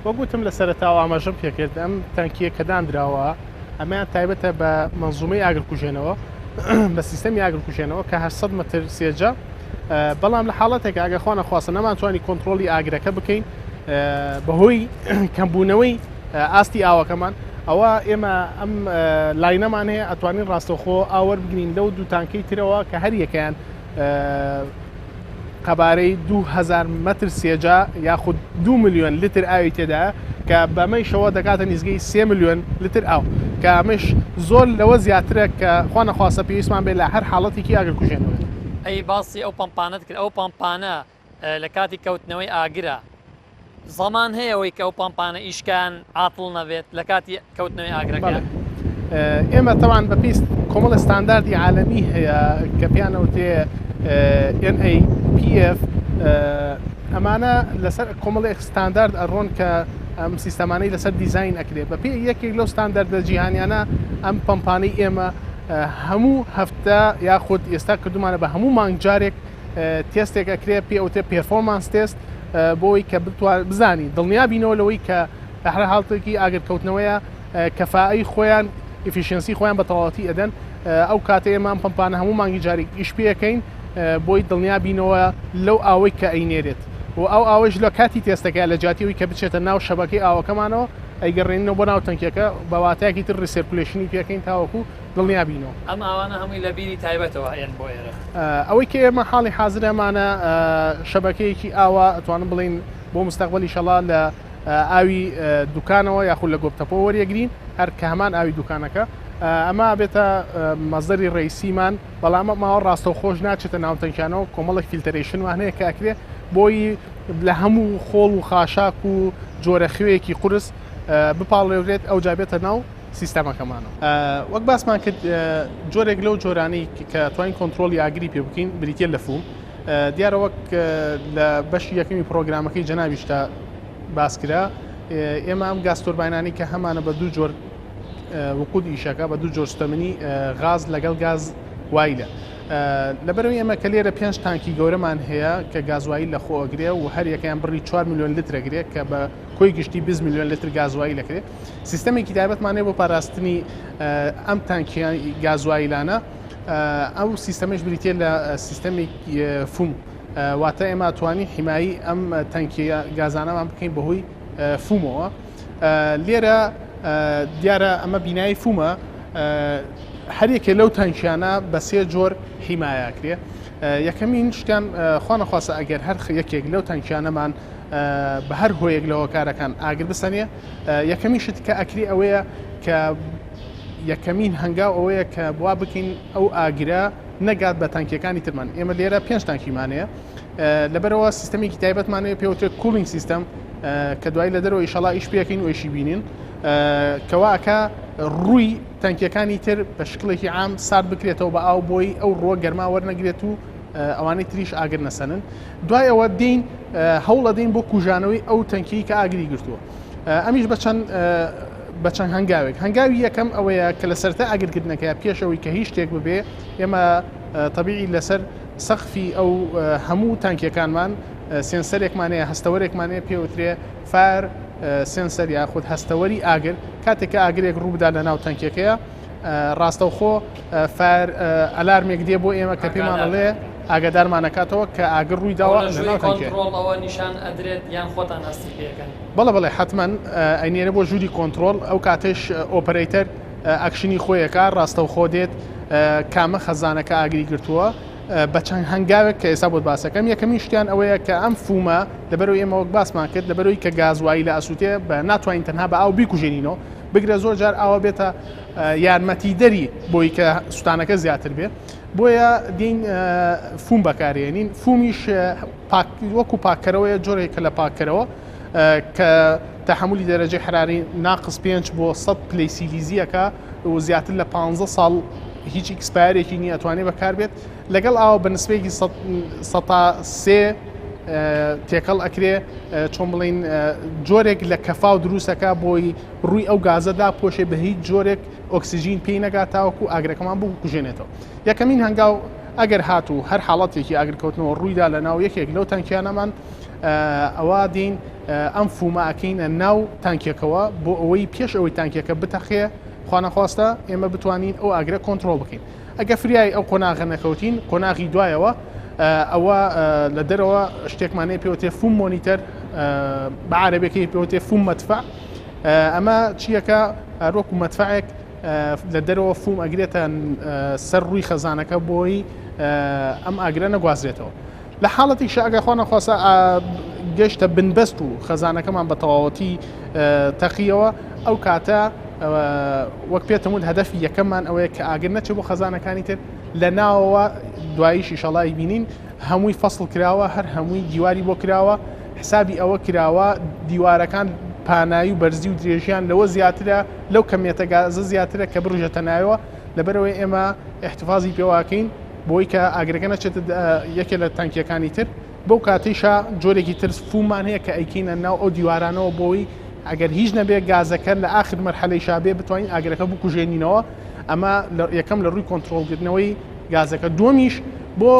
وەک وتم لە سەرەتاوە ئاماژەم پێکرد ئەم تانکیە کە دانراوە ئەمەیان تایبەتە بە مەنزومەی ئاگرکوژێنەوە بە سیستەمی ئاگرکوژێنەوە کە 800 مەتر سێجا بەڵام لە حاڵەتێک ئەگەر خوا نەخواستە نەمانتوانی کۆنترۆڵی ئاگرەکە بکەین بەهۆی کەمبوونەوەی ئاستی ئاوەکەمان ئەوە ئێمە ئەم line ەمان هەیە ئەتوانین ڕاستەوخۆ ئاوەر بگرین لەو دوو تانکەی ترەوە کە هەر یەکەیان قەبارەی 2000 مەتر سێجا یاخود 2 ملیۆن لتر ئاوی تێدایە کە بەمەیشەوە دەکاتە نزیکەی 3 ملیۆن لتر ئاو کە ئەمەش زۆر لەوە زیاترە کە خوا نەخواستە پێویستمان بێت لە هەر حاڵەتێکی ئاگرکوژێنەوە. ئەی باسی ئەو پەمپانەت کرد ئەو پەمپانە لە کاتی کەوتنەوەی ئاگرا زەمان هەیە ئەوەی کە ئەو پەمپانە ئیشکان عاتڵ نەبێت لە کاتی کەوتنەوەی ئاگرەکە؟ بەڵێ ئێمە تەوان بە پێی کۆمەڵە ستانداردی عالەمی هەیە کە پێیان ئەوترێ NAPF ئەمانە لەسەر کۆمەڵێک ستاندارد ئەڕۆن کە ئەم سیستەمانەی لەسەر دیزاین ئەکرێ بە پێی یەکێک لەو ستانداردە جیهانیانە ئەم پەمپانەی ئێمە هەموو هەفتە یاخود ئێستا کردومانە بە هەموو مانگ جارێک تێستێک ئەکرێ پێ ئەوترێ performance test بۆی کە بزانی دڵنیا بینەوە لەوەی کە لە هەر حاڵەتێکی ئاگرکەوتنەوەیە کەفائی خۆیان efficiency خۆیان بە تەواوەتی ئەدەن ئەو کاتە ئێمە ئەم پەمپانە هەموو مانگی جارێک ئیش پێەکەین بۆی دڵنیا بینەوە لەو ئاوەی کە ئەینێرێت و ئەو ئاوەش لە کاتی تێستەکە لە جیاتی ئەوەی کە بچێتە ناو شەبەکەی ئاوەکەمانەوە ئەیگەڕێنینەوە بۆ ناو تەنکیەکە بە واتایەکی تر recirculation ی پێکەین تاوەکو دڵنیا بینەوە. ئەم ئاوانە هەمووی لە بیری تایبەتەوە ئەیەن بۆ ئێرە. ئەوەی کە ئێمە حاڵی حازر هەمانە شەبەکەیەکی ئاوە ئەتوانم بڵێین بۆ مستەقبەل ئیشەڵا لە ئاوی دوکانەوە یاخود لە گۆپتەپۆ وەریەگرین هەر کە هەمان ئاوی دوکانەکە ئەمە ئەبێتە مەزدەری ڕئیسیمان بەڵام ئەم ئاوە ڕاستەوخۆش ناچێتە ناو تەنکیانەوە کۆمەڵێک filtration مان هەیە کە ئەکرێ بۆی لە هەموو خۆڵ و خاشاک و جۆرە خوێیەکی قورس بپاڵێورێت ئەوجا بێتە ناو سیستەمەکەمانەوە. وەک باسمان کرد جۆرێک لەو جۆرانەی کە توانین کۆنترۆڵی ئاگری پێ بکەین بریتیە لە foam. دیارە وەک لە بەشی یەکەمی پرۆگرامەکەی جەنابیشتا باس کرا ئێمە ئەم گاز تۆرباینانەی کە هەمانە بە دوو جۆر وقود ئیشەکە بە دوو جۆر سوتەمەنی غاز لەگەڵ گاز وایلە. لەبەرئەوەی ئێمە کە لێرە پێنج تانکی گەورەمان هەیە کە گازوایل لە خۆ ئەگرێ و هەر یەکەیان بڕی 4 میلیۆن لتر ئەگرێ کە بە کۆی گشتی 20 میلیۆن لتر گازوایل ئەکرێ سیستەمێکی تایبەتمان هەیە بۆ پاراستنی ئەم تانکیە گازوایلانە ئەو سیستەمەش بریتە لە سیستەمێک foam واتە ئێمە توانی حیمایی ئەم تەنکیە گازانەمان بکەین بەهۆی foam ەوە لێرە دیارە ئەمە بینایی foam ە هەریەکێ لەو تانکیانە بە سێ جۆر حیمایەکرێ یەکەمین شتیان خوانەخواستە ئەگەر هەر یەکێک لەو تانکیانەمان بە هەر هۆیەک لە هۆکارەکان ئاگر بسەنێ یەکەمین شت کە ئەکری ئەوەیە کە یەکەمین هەنگاو ئەوەیە کە بوا بکەین ئەو ئاگرە نەگات بە تانکیەکانی ترمان ئێمە لێرە پێنج تانکیمانەیە لەبەرەوە سیستەمێکی تایبەتمان هەیە پێوترێت cooling system کە دوای لە دەرەوە ئیشەڵا ئیش پێکەین و ئیشی بینین کەوا ئەکا ڕووی تەنکیەکانی تر بە شکڵێکی عام سارد بکرێتەوە بە ئاو بۆی ئەو ڕووە گەرما وەرنەگرێت و ئەوانەی تریش ئاگر نەسەنن دوای ئەوە دین هەوڵەدەین بۆ کوژانەوەی ئەو تەنکیی کە ئاگری گرتووە ئەمیش بە چەند بە چەند هەنگاوێک هەنگاوی یەکەم ئەوەیە کە لە سەرتا ئاگرکردنەکە پێشەوەی کە هیچ شتێک ببێ ئێمە تەبیعی لەسەر سەقفی ئەو هەموو تانکیەکانمان sensor ێکمان هەیە هەستەوەرێکمان هەیە پێوترێ fire sensor یاخود هەستەوەری ئاگر کاتێک کە ئاگرێک ڕووبدا لە ناو تەنکیەکەیە ڕاستەوخۆ fire alarm ێک دێ بۆ ئێمە کە پێمان ئەڵێ ئاگادارمانەکاتەوە کە ئاگر ڕووی داوە لە ناو تەنکیە. کۆنتڕۆڵ ئەوە نیشان ئەدرێت یان خۆتان هەستی پێکەن؟ بەڵێ بەڵێ حەتمەن ئەینێرێ بۆ ژووری کۆنتڕۆڵ ئەو کاتەش operator action ی خۆیەکە ڕاستەوخۆ دێت کامە خەزانەکە ئاگری گرتووە بە چەند هەنگاوێک کە ئێستا بۆت باسەکەم یەکەمین شتیان ئەوەیە کە ئەم foam ە لەبەرەوەی ئێمە وەک باسمان کرد لەبەرەوەی کە گازوایی لە ئەسووتێ بە ناتوانین تەنها بە ئاو بیکوژێنینەوە بگرە زۆر جار ئاوە بێتە یارمەتیدەری بۆی کە سوتانەکە زیاتر بێ بۆیە دین foam بەکارێنین foam یش وەکو پاککەرەوەیە جۆرێکە لە پاککەرەوە کە تەحەمولی دەرەجەی حراری ناقس 5 بۆ 100 پلەی سیلیزیەکە و زیاتر لە 15 ساڵ هیچ expire ێکی نییە ئەتوانێت بەکاربێت لەگەڵ ئاوە بە نسبەیەکی سەتا سێ تێکەڵ ئەکرێ چۆن بڵین جۆرێک لە کەفاو دروستەکە بۆی ڕووی ئەو گازەدا پۆشێ بە هیچ جۆرێک ئۆکسسیژین پێی نەگات تاوەکو ئاگرەکەمان بکوژێنێتەوە یەکەمین هەنگاو ئەگەر هاتوو هەر حاڵەتێکی ئاگرکەوتنەوە ڕوویدا لە ناو یەکێک لەو تانکیانەمان ئەوا دین ئەم foam ە ئەکەینە ناو تانکیەکەوە بۆ ئەوەی پێش ئەوەی تانکیەکە بتەقێ خوانەخواستە ئێمە بتوانین ئەو ئاگرە کۆنترۆڵ بکەین ئەگە فریای ئەو قۆناغە نەکەوتین قۆناغی دوایەوە ئەوە لە دەرەوە شتێکمان هەیە پێوتێ foam monitor بە عربەکەی پێوتێ فوم مەدفع ئەمە چیەکە هەروەکو مەدفعێک لە دەرەوە foam ئەگرێتە سەر ڕووی خەزانەکە بۆی ئەم ئاگرە نەگوازرێتەوە. لە حاڵەتێکشا ئەگەر خوا نەخواستە گەشتە بنبەست و خەزانەکەمان بە تەواوەتی تەقیەوە ئەو کاتە وەک پێتم وت هەدەفی یەکەممان ئەوەیە کە ئاگر نەچێت بۆ خەزانەکانی تر لە ناوەوە دواییش ئیشەڵای بینین هەمووی فەسڵ کراوە هەر هەمووی دیواری بۆ کراوە حسابی ئەوە کراوە دیوارەکان پانایی و بەرزی و درێژیان لەوە زیاترە لەو کەمیەتە گازە زیاترە کە بڕژێتە ناوەوە لەبەرەوەی ئێمە احتفاظی پێواکەین بۆی کە ئاگرەکە نەچێتە یەکێ لە تانکیەکانی تر بەو کاتەیشا جۆرێکی تر فوممان هەیە کە ئەیکەینە ناو ئەو دیوارانەوە بۆی ئەگەر هیچ نەبێ گازەکە لە ئاخر مەرحەلەیشا بێ بتوانین ئاگرەکە بکوژێنینەوە ئەمە یەکەم لە ڕووی کۆنترۆڵکردنەوەی گازەکە دووەمیش بۆ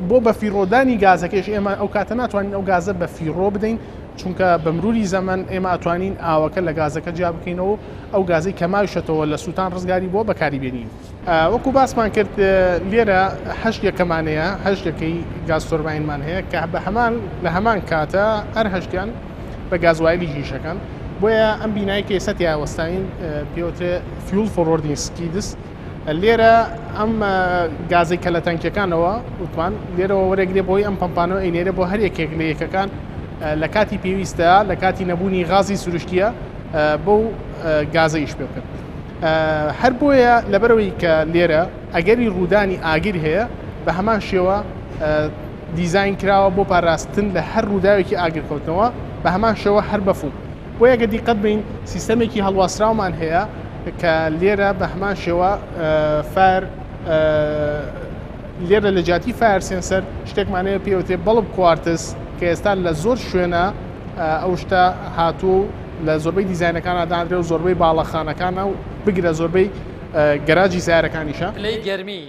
بۆ بە فیڕۆدانی گازەکەش ئێمە ئەو کاتە ناتوانین ئەو گازە بە فیڕۆ بدەین چونکە بە مروری زەمەن ئێمە ئەتوانین ئاوەکە لە گازەکە جیا بکەینەوە ئەو گازەی کە ماویشەتەوە لە سووتان ڕزگاری بۆ بەکاری بێنین. وەکو باسمان کرد لێرە هەشت یەکەمان هەیە هەشت یەکەی gas turbine مان هەیە کە بە هەمان لە هەمان کاتە هەر هەشتیان بە گازوایلی ئیشەکەن بۆیە ئەم بینای کە ئێستا تیا وەستاین پێوترێ fuel forwarding skids لێرە ئەم گازی کە لە تەنکیەکانەوە وتمان لێرەوە وەرەگرێ بۆی ئەم پەمپانەوە ئەینێرێ بۆ هەر یەکێک لە یەکەکان لە کاتی پێویستە لە کاتی نەبوونی غازی سروشتیە بەو گازە ئیش پێ بکەن. هەر بۆیە لەبەرئەوەی کە لێرە ئەگەری ڕوودانی ئاگر هەیە بە هەمان شێوە دیزاین کراوە بۆ پاراستن لە هەر ڕووداوێکی ئاگرکەوتنەوە بە هەمان شێوە هەر بە foam بۆیە گە دیقەت بین سیستەمێکی هەڵواسراومان هەیە کە لێرە بە هەمان شێوە fire لێرە لە جیاتی fire sensor شتێکمان هەیە پێوترێ bulb quartz کە ئێستا لە زۆر شوێنە ئەو شتە هاتوو لە زۆربەی دیزاینەکانا دانرێ و زۆربەی باڵەخانەکانە و بگرە زۆربەی گەراجی سیارەکانیشە. پلەی گەرمی.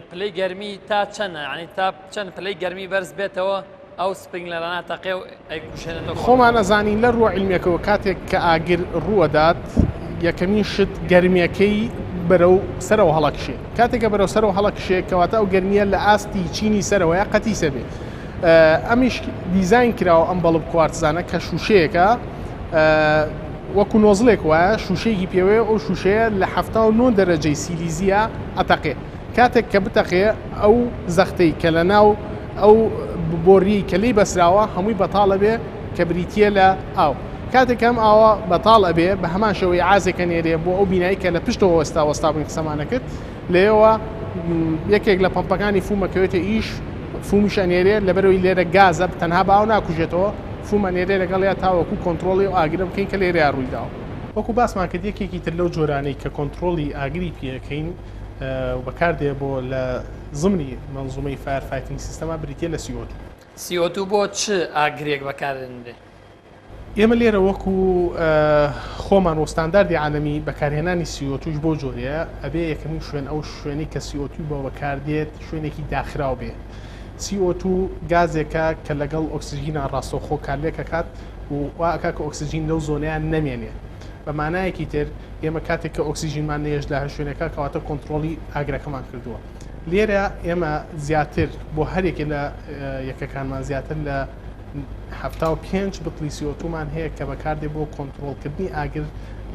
پلەی گەرمی تا چەنە یانی تا چەند پلەی گەرمی بەرز بێتەوە ئەو sprinkler انە تەقێ و ئەیکوژێنێتەوە؟ خۆمان ئەزانین لە ڕووە عیلمیەکەوە کاتێک کە ئاگر ڕووەدات یەکەمین شت گەرمیەکەی بەرەو سەرەوە هەڵەکشێ کاتێک کە بەرەو سەرەوە هەڵەکشێ کەواتە ئەو گەرمیە لە ئاستی چینی سەرەوەیە قەتیسە بێ ئەمیش دیزاین کراوە ئەم بەڵب کوارتزانە کە شوشەیەکە وەکو نۆزڵێک وایە شوشەیەکی پێوەیە ئەو شوشەیە لە 79 دەرەجەی سیلیزیە ئەتەقێ کاتێک کە بتەقێ ئەو زەختەی کە لە ناو ئەو بۆریەی کە لێی بەسراوە هەمووی بەتاڵ ئەبێ کە بریتییە لە ئاو. کاتێک کە ئەم ئاوە بەتاڵ ئەبێ بە هەمان شێوەی عازێک ئەنێرێ بۆ ئەو بینای کە لە پشتەوە وەستا وەستابووین قسەمان ئەکرد لەوێوە یەکێک لە پەمپەکانی foam ئەکەوێتە ئیش foam یش ئەنێرێ لەبەرەوەی لێرە گازە تەنها بە ئاو ناکوژێتەوە foam ئەنێرێ لەگەڵیا تاوەکو کۆنترۆڵی ئەو ئاگرە بکەین کە لێرەیا ڕوویداوە. وەکو باسمان کرد یەکێکی تر لەو جۆرانەی کە کۆنترۆڵی ئاگری پێ ئەکەین و بەکاردێ بۆ لە زمنی مەنزومەی fire fighting system ا بریتیە لە CO2. CO2 بۆ چ ئاگرێک بەکاردێنرێ؟ ئێمە لێرە وەکو خۆمان و ستانداردی عالەمی بەکارهێنانی CO2 ش بەو جۆرەیە ئەبێ یەکەمین شوێن ئەو شوێنەی کە CO2 بۆ بەکاردێت شوێنێکی داخراو بێ. CO2 گازێکە کە لەگەڵ ئۆکسجینا ڕاستەوخۆ کارلێک ئەکات و وا ئەکا کە ئۆکسجین لەو زۆنەیان نەمێنێ. بە مانایەکی تر ئێمە کاتێک کە ئۆکسجینمان نەهێشت لە هەر شوێنێکا کەواتە کۆنتڕۆڵی ئاگرەکەمان کردووە. لێرە ئێمە زیاتر بۆ هەر یەکێ لە یەکەکانمان زیاتر لە 75 بتڵی CO2 مان هەیە کە بەکاردێ بۆ کۆنتڕۆڵکردنی ئاگر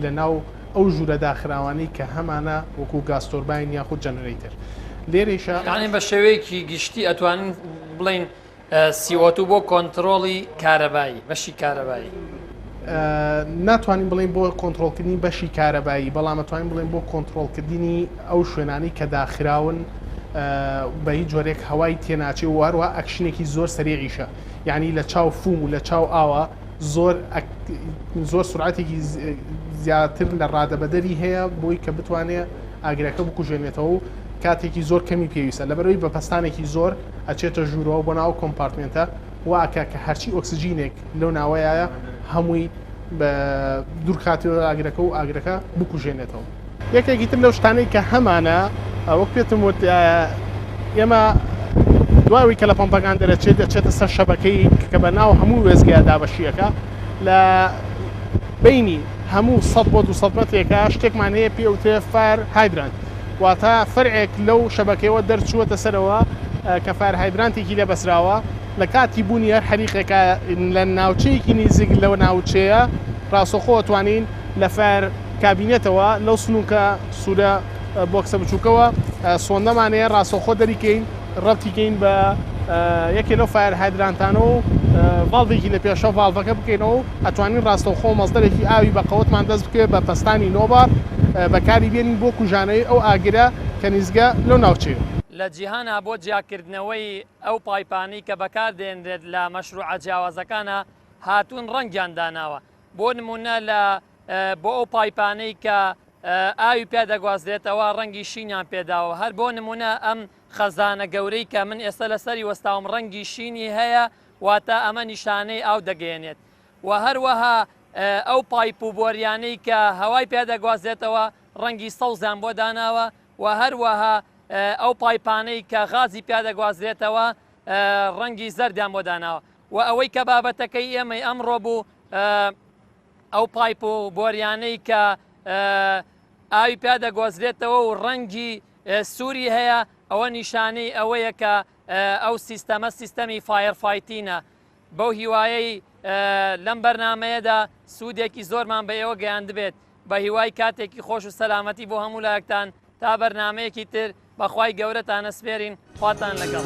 لە ناو ئەو ژوورە داخراوانەی کە هەمانە وەکو gas turbine یاخود generator لێرەیشا. یانی بە شێوەیەکی گشتی ئەتوانین بڵێین CO2 بۆ کۆنتڕۆڵی کارەبایی، بەشی کارەبایی. ناتوانین بڵێین بۆ کۆنتڕۆڵکردنی بەشی کارەبایی، بەڵام ئەتوانین بڵێین بۆ کۆنتڕۆڵکردنی ئەو شوێنانەی کە داخراون بە هیچ جۆرێک هەوای تێناچێ و هەروەها ئەکشنێکی زۆر سەریعیشە یعنی لە چاو foam و لە چاو ئاوە زۆر زۆر سرعەتێکی زیاتر لە ڕادەبەدەری هەیە بۆی کە بتوانێ ئاگرەکە بکوژێنێتەوە و کاتێکی زۆر کەمی پێویستە لەبەرەوەی بە پەستانێکی زۆر ئەچێتە ژوورەوە بۆ ناو compartment ە وا ئەکا کە هەرچی ئۆکسجینێک لەو ناوەیایە هەمووی دوورخاتەوە ئاگرەکە و ئاگرەکە بکوژێنێتەوە. یەکێکی تر لەو شتانەی کە هەمانە وەک پێتم وت ئێمە دواوی کە لە پەمپەکان دەرەچێت دەچێتە سەر شەبەکەی کە بە ناو هەموو وێزگەیە دابەشیەکە لە بینی هەموو 100 بۆ 200 مەترێکە شتێکمان هەیە پێوترێ fire hydrant واتە فەرعێک لەو شەبەکەیەوە دەرچووەتە سەرەوە کە fire hydrant ێکی لێ بەسراوە، لە کاتی بوونی هەر حەریقێکا لە ناوچەیەکی نیزیک لەو ناوچەیە ڕاستەوخۆ ئەتوانین لە fire cabinet ەوە لەو سنووکە سوورە box ە بچووکەوە سۆندەمان هەیە ڕاستەوخۆ دەریکەین ڕەبتی کەین بە یەکێ لەو fire hydrant انە و valve ێکی لە پێشە valve ەکە بکەینەوە و ئەتوانین ڕاستەوخۆ مەسدەرێکی ئاوی بە قەوەتمان دەست بکەوێت بە پەستانی 9 بار بەکاری بێنین بۆ کوژانەوەی ئەو ئاگرە کە نیزگە لەو ناوچەیە. لە جیهانا بۆ جیاکردنەوەی ئەو pipe انەی کە بەکاردێنرێت لە مەشروعە جیاوازەکانا هاتوون ڕەنگیان داناوە بۆ نمونە لە بۆ ئەو pipe انەی کە ئاوی پیا دەگوازرێتەوە ڕەنگی شینیان پێداوە هەر بۆ نمونە ئەم خەزانە گەورەی کە من ئێستا لەسەری وەستاوم ڕەنگی شینی هەیە واتە ئەمە نیشانەی ئاو دەگەیەنێت و هەروەها ئەو pipe و بۆریانەی کە هەوای پیا دەگوازێتەوە ڕەنگی سەوزیان بۆ داناوە و هەروەها ئەو pipe انەی کە غازی پیا دەگوازرێتەوە ڕەنگی زەردیان بۆ داناوە و ئەوەی کە بابەتەکەی ئێمەی ئەمڕۆ بوو ئەو pipe و بۆریانەی کە ئاوی پیا دەگۆزرێتەوە و ڕەنگی سووری هەیە ئەوە نیشانەی ئەوەیە کە ئەو سیستەمە سیستەمی fire fighting ە بەو هیوایەی لەم بەرنمەیەدا سوودێکی زۆرمان بە ئێوە گەیاندبێت بە هیوای کاتێکی خۆش و سەلامەتی بۆ هەموو لایەکتان تا بەرنمەیەکی تر بەخوای گەورەتان ئەسپێرین خواتان لەگەڵ.